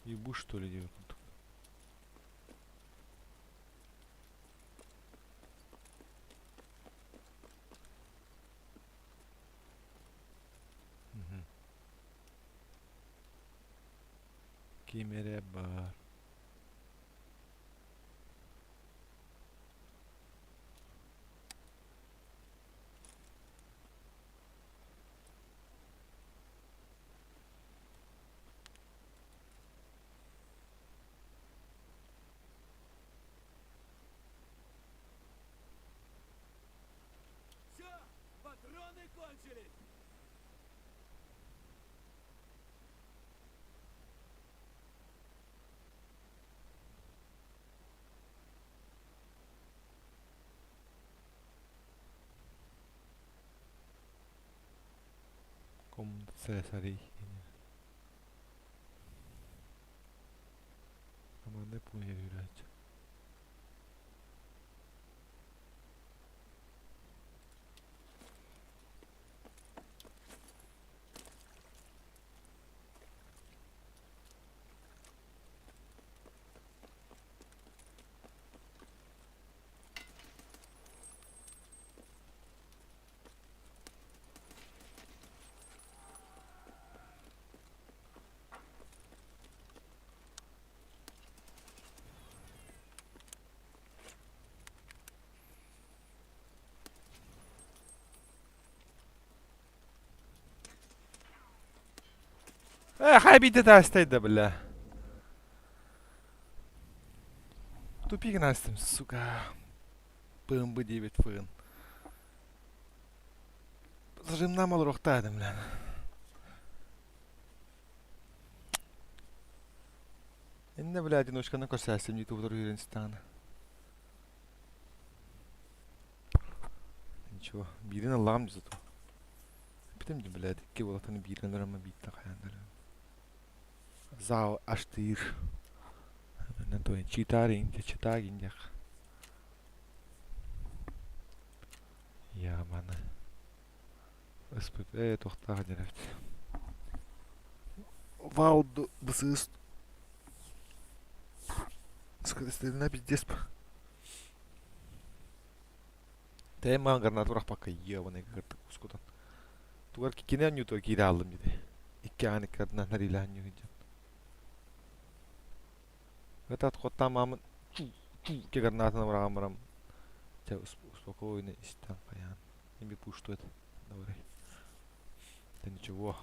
Ебу что ли диэбит курдук. Ким эрэ баар. Все, патроны кончились! Комната Цесарей. Командный пункт играть. Э, хай биитэ таастайда, бля. Тупик настым, сука. ПМБ диэбит фын. Зажимнам олоруохтаатым, бля. Иннэ, бля, одиночканы көрсөөстүм ютубтар үөрэн сытаҕына. Ничего, биирин ыллаҕым дии зато. Эппитим дии, блядь, икки уолаттаны биирин ыларым, бииртэн хайаан да Зал аштыыр. Читарин, читагин диэх. Яманы. СПП туохтаах диэн эбит. Валду бысыыс Стрельна пиздец. Тэйэн маҕан гранат бырахпакка ебаный кырдык ускутан. Тугар кини анньуутугар киирэ хааллым диде. Икки аан икки ардынан нарилаан ньуһуйдьан. Ытат хоттаан маамын чу гранатаны быраҕан баран чэ успокойно истэн хайаан. Ими пуштует. Давай. Это ничего.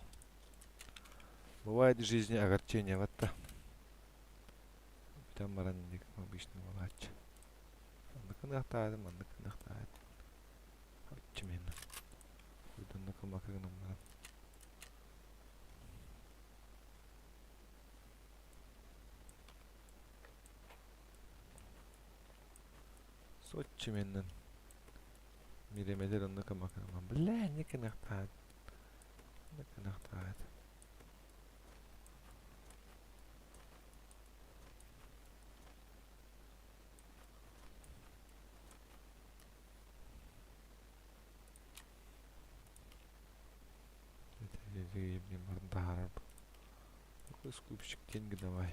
Бывает в жизни огорчение вот та. Бүтэн баран инник обычно буолааччы. Маннык гыныахтаатым, маннык гыныахтаатым. Оччуменно. Хуйданна кымака гынан баран. Соччуменнан. Миремелер онно кымака гынан. Бля, не гыныахтаат. Не гыныахтаат. Какой скупщик деньги давай.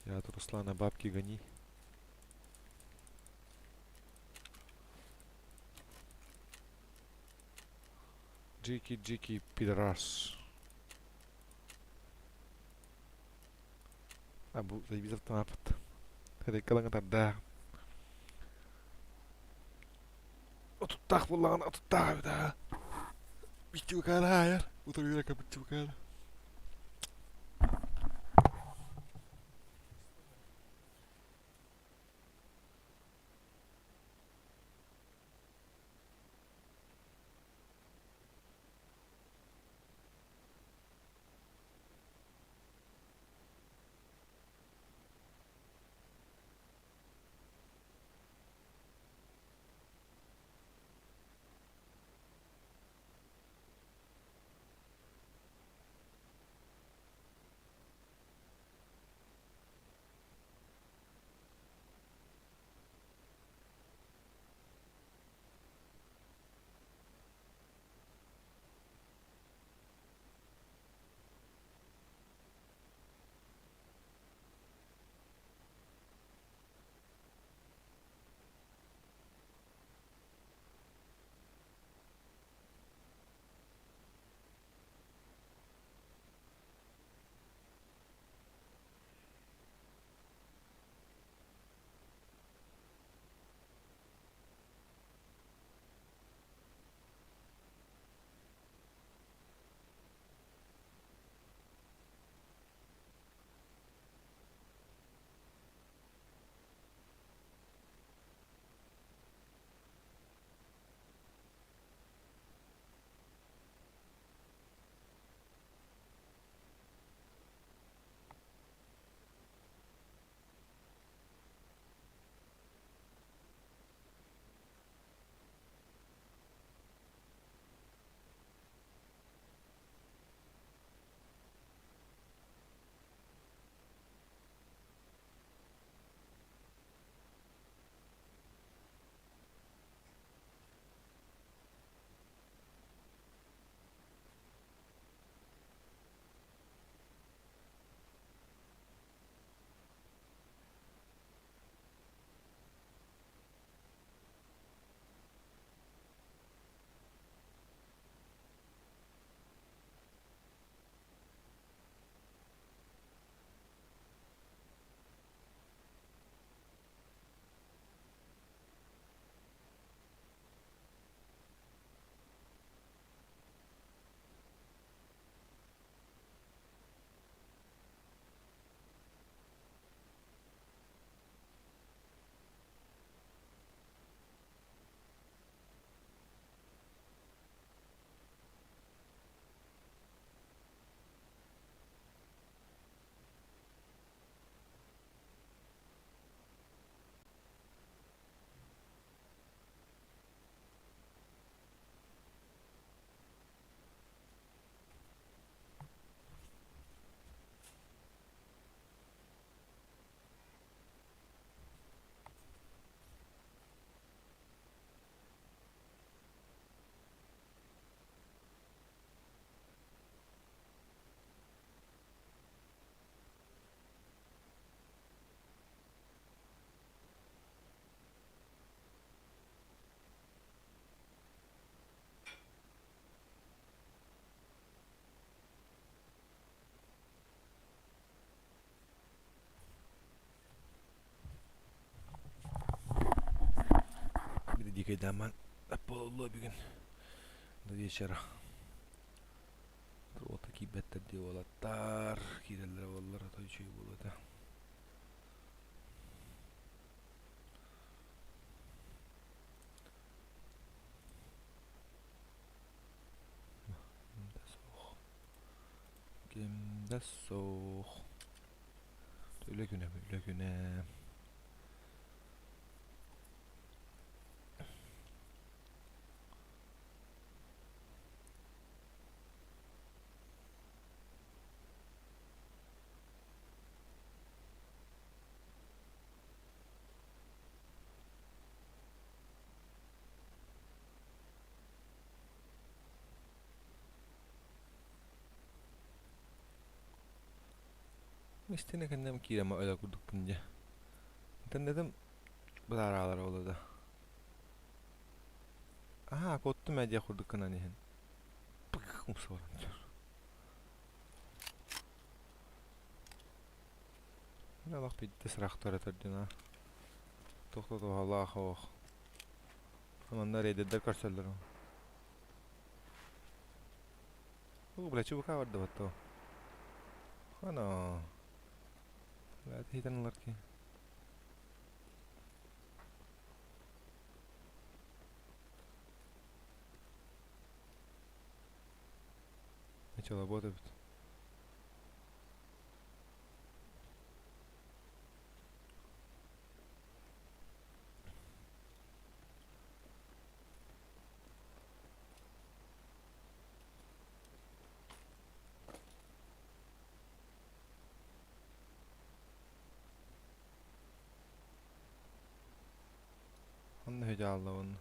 Я от Руслана бабки гони. Джики, Джики, пидорас. А бу заебись автомат. Тардаах. Отуттаах буоллаҕына отуттаах эбит аа. Биччи букаана аайар. Утуруйар капыччы букаана. Дикайдааман буолуо бүгүн до вечера. Уота киирбэттэр дии уолаттар. Киирэллэрэ буоллар ото үчүгэй буолуо этэ. Ким да суох. Ким да суох. Үлэ күнэ, үлэ күнэ. Истинэ кэннэм киирэмэ өлө курдукпун дьэ. Тэннэтим бытаараалар ол да. Аһаа, куоттум ээ диэх курдук гынан иһэн. Пык умса баран түр. Олох биирдэ сырахтара төрдүн аа. Туох да туһалаах оох. Манна рейдердэр көрсөллөр. Уу, бля, ЧВК барды то. Ана. Бля, хитэн ылар ки. Начало работать. Онно үдьааллабын.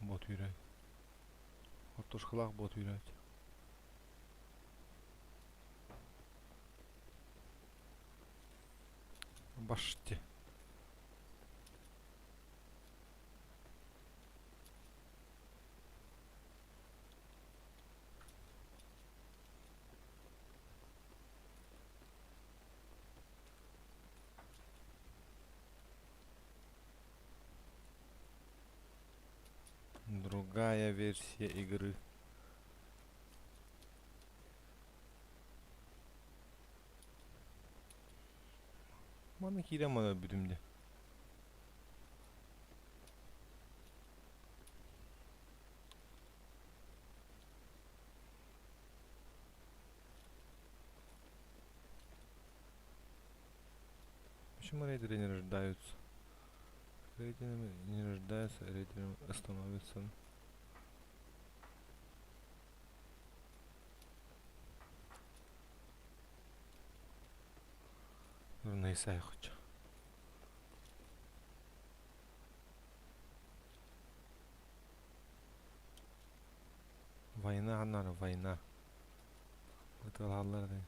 Бот үүрэй. Хортуоскалаах бот үүрээт. Башти. Другая версия игры. Манна киирэн маны өлбүтүм дии. Почему рейдеры не рождаются? Рейдерами не рождаются, рейдерами становятся. Нейсай хочу. Война, аннары, война. Ытыалаһаллар дии.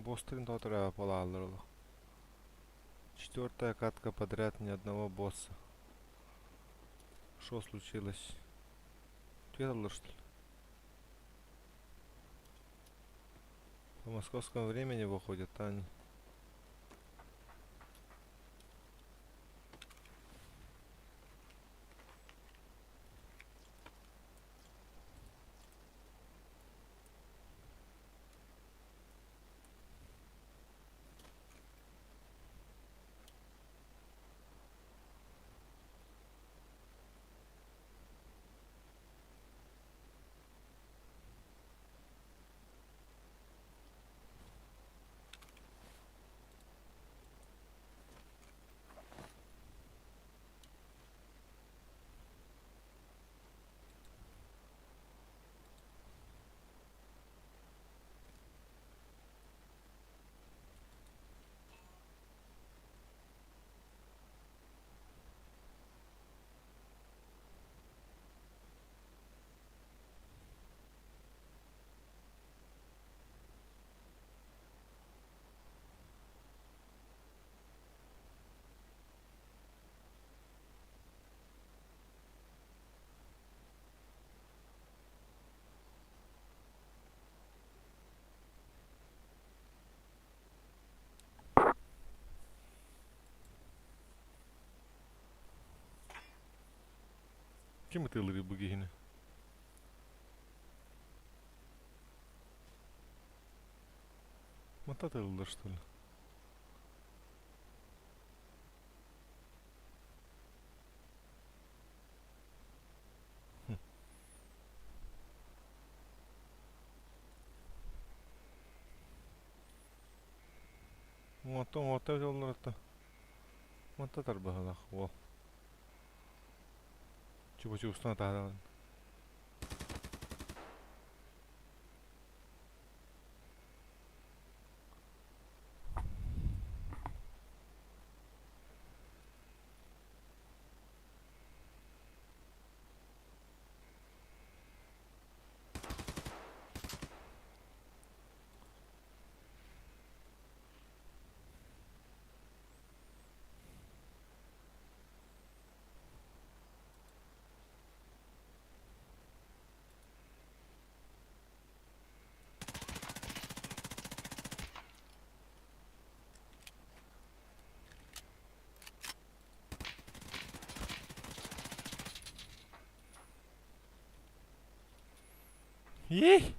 Бостерин тоҕо төрөөбөт буолааллар олох. Четвертая катка подряд, ни одного босса. Что случилось? Ответила, что ли? По московскому времени выходит, а. Ким ытыалыырый бу киһини? Мата ытыалыыллар что ли? Оттон оттон дьоллорто. Манта тарбаһалаах уол. Чубучуустан атааралын. Ih!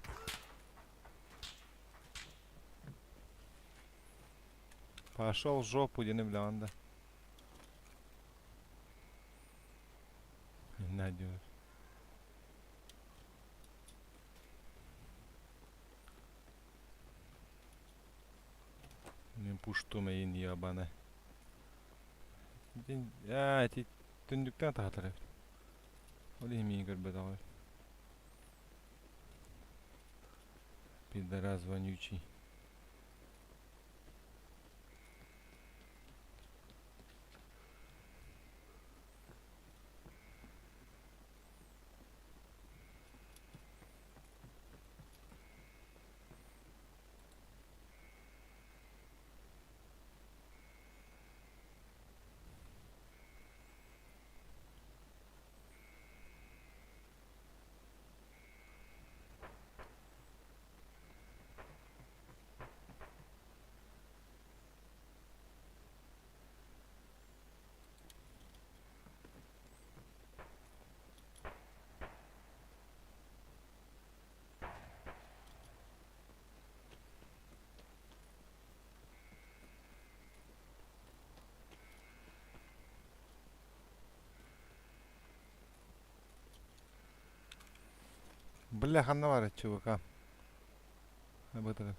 Пошел в жопу, диэн билэҕин да. Надю. Мин пуштум эйин ебаны. Аа, ити түннүктэн таһатар эбит. Ол иһин миигин көрбөтөҕүй. Пидорас вонючий. Бля, ханна баар ЧВК? Бытырын.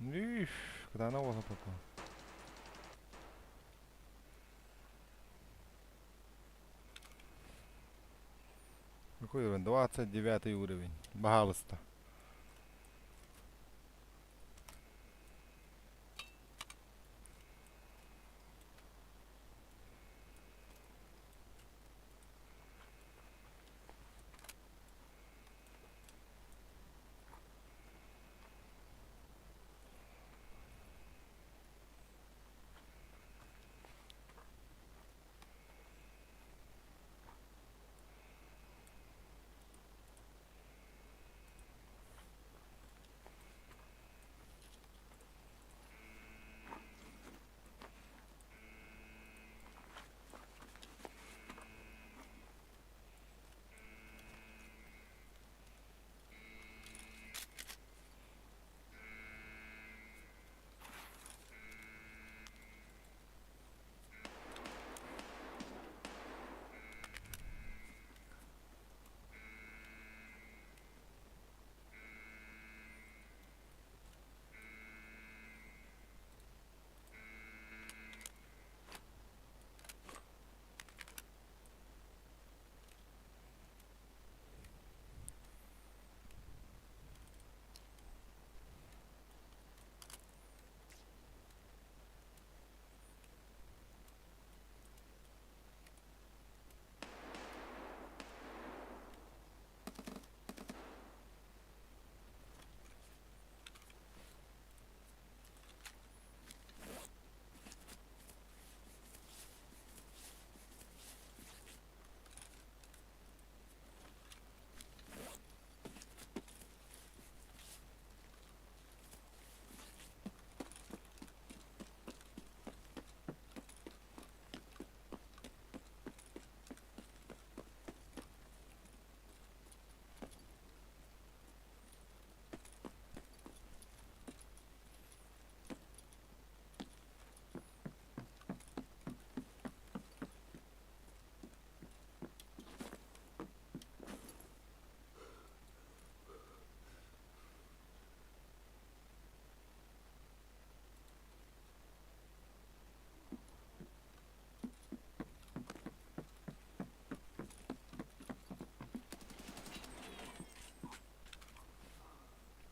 Üf, кытаана буола попал. Какой уровень? 29 уровень. Пожалуйста.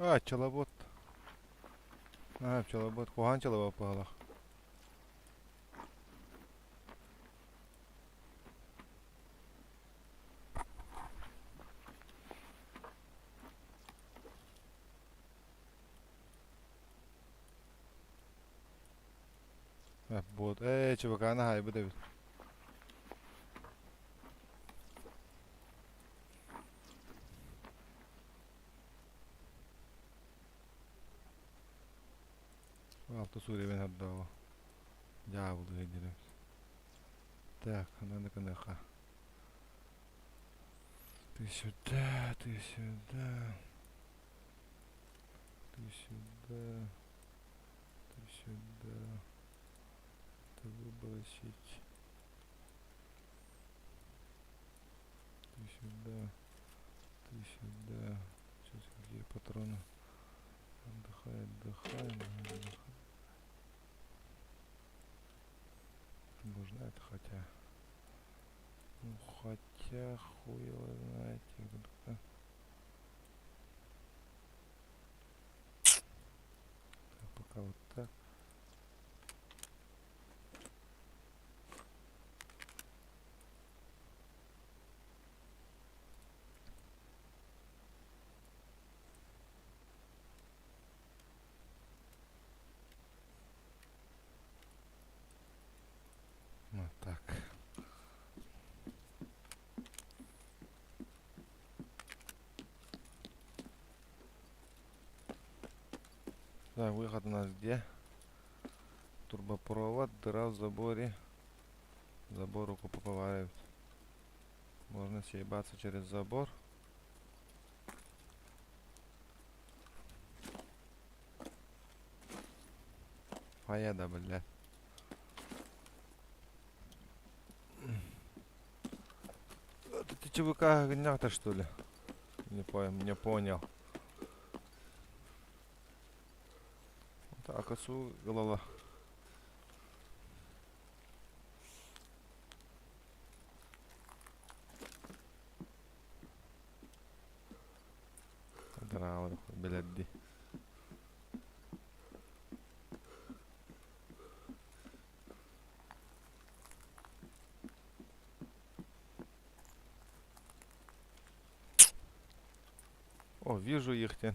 А, пчеловод. А, пчеловод. Куһаҕан пчеловод быһалаах. Вот. Ээ, ЧВК-ны хаайбыт эбит. Алта сууребен ордооҕу. Дьаабылыга диэбит. Так, надо гыныаха. Ты сюда, ты сюда. Ты сюда. Ты сюда. Это выбросить. Ты сюда. Ты сюда. Сейчас какие патроны. Отдыхай, отдыхай, отдыхай. Можно это хотя. Ну хотя хуй его знаете. Так, пока вот так. Вот так. Так, выход у нас где? Турбопровод, дыра в заборе. Забор руку поповаривает. Можно съебаться через забор. Поеда, бля. Это ты ЧВК гнята, что ли? Не понял, не понял. Так, осу голова. Бэлэрди. О, вижу их те.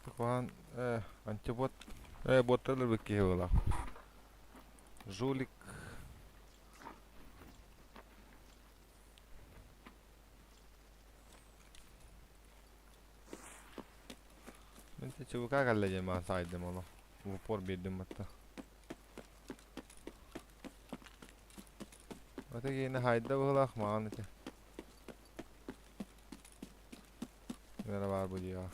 Куһаҕан э, антибот э боттар өлбүт киһи буолар. Жулик. Мин ЧВК кэллэ диэн баҕа саайдым олох. В упор биэрдим батта. Ата киһини хайда быһылаах маҕан ити. Мера баар бу дьиэҕэ.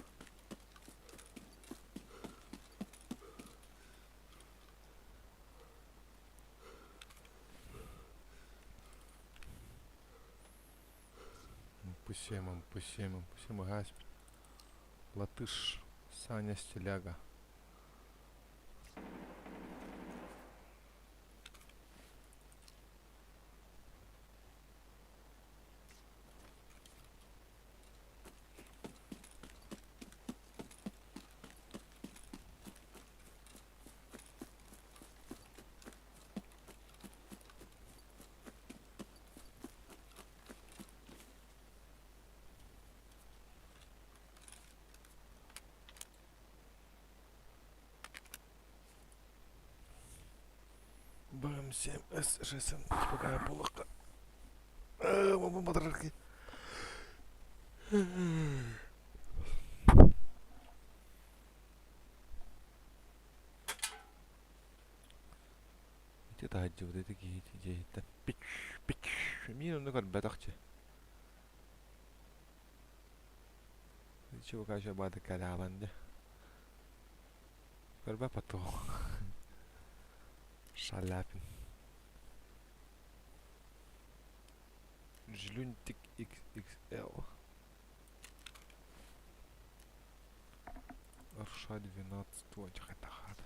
М7, МП7, МП7 гаспит. Латыш Саня Стиляга. БМ7С6 пока буллахха Ити таһырдьабыт ити киһи дьиэһиттэн пич пич миин онно көрбөтөх чэ. Чувака еще бады калябан дьэ. Көрбө потом. Шаляпин. Жлюнтик XXL. Рша 12 точек это хата.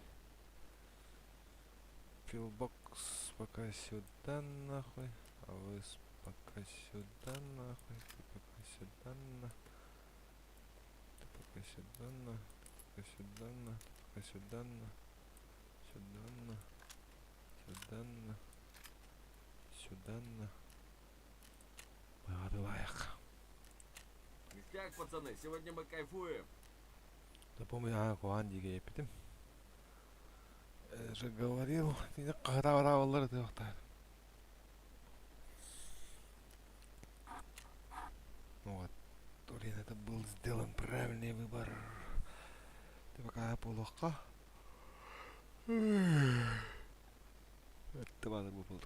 Пилбокс пока сюда нахуй. А вы пока сюда нахуй. Ты пока сюда нахуй. Сюда на, сюда на, сюда на, сюда на, сюда на, сюда на. Баҕадылаайах. Ништяк, пацаны, сегодня мы кайфуем. Запомни, а, куһаҕан диэки эппитим. Я же говорил, хаһытаабатаабаллар ытыахтаах. Вот. Блин, это был сделан правильный выбор. Ты пока полоха. Это надо было.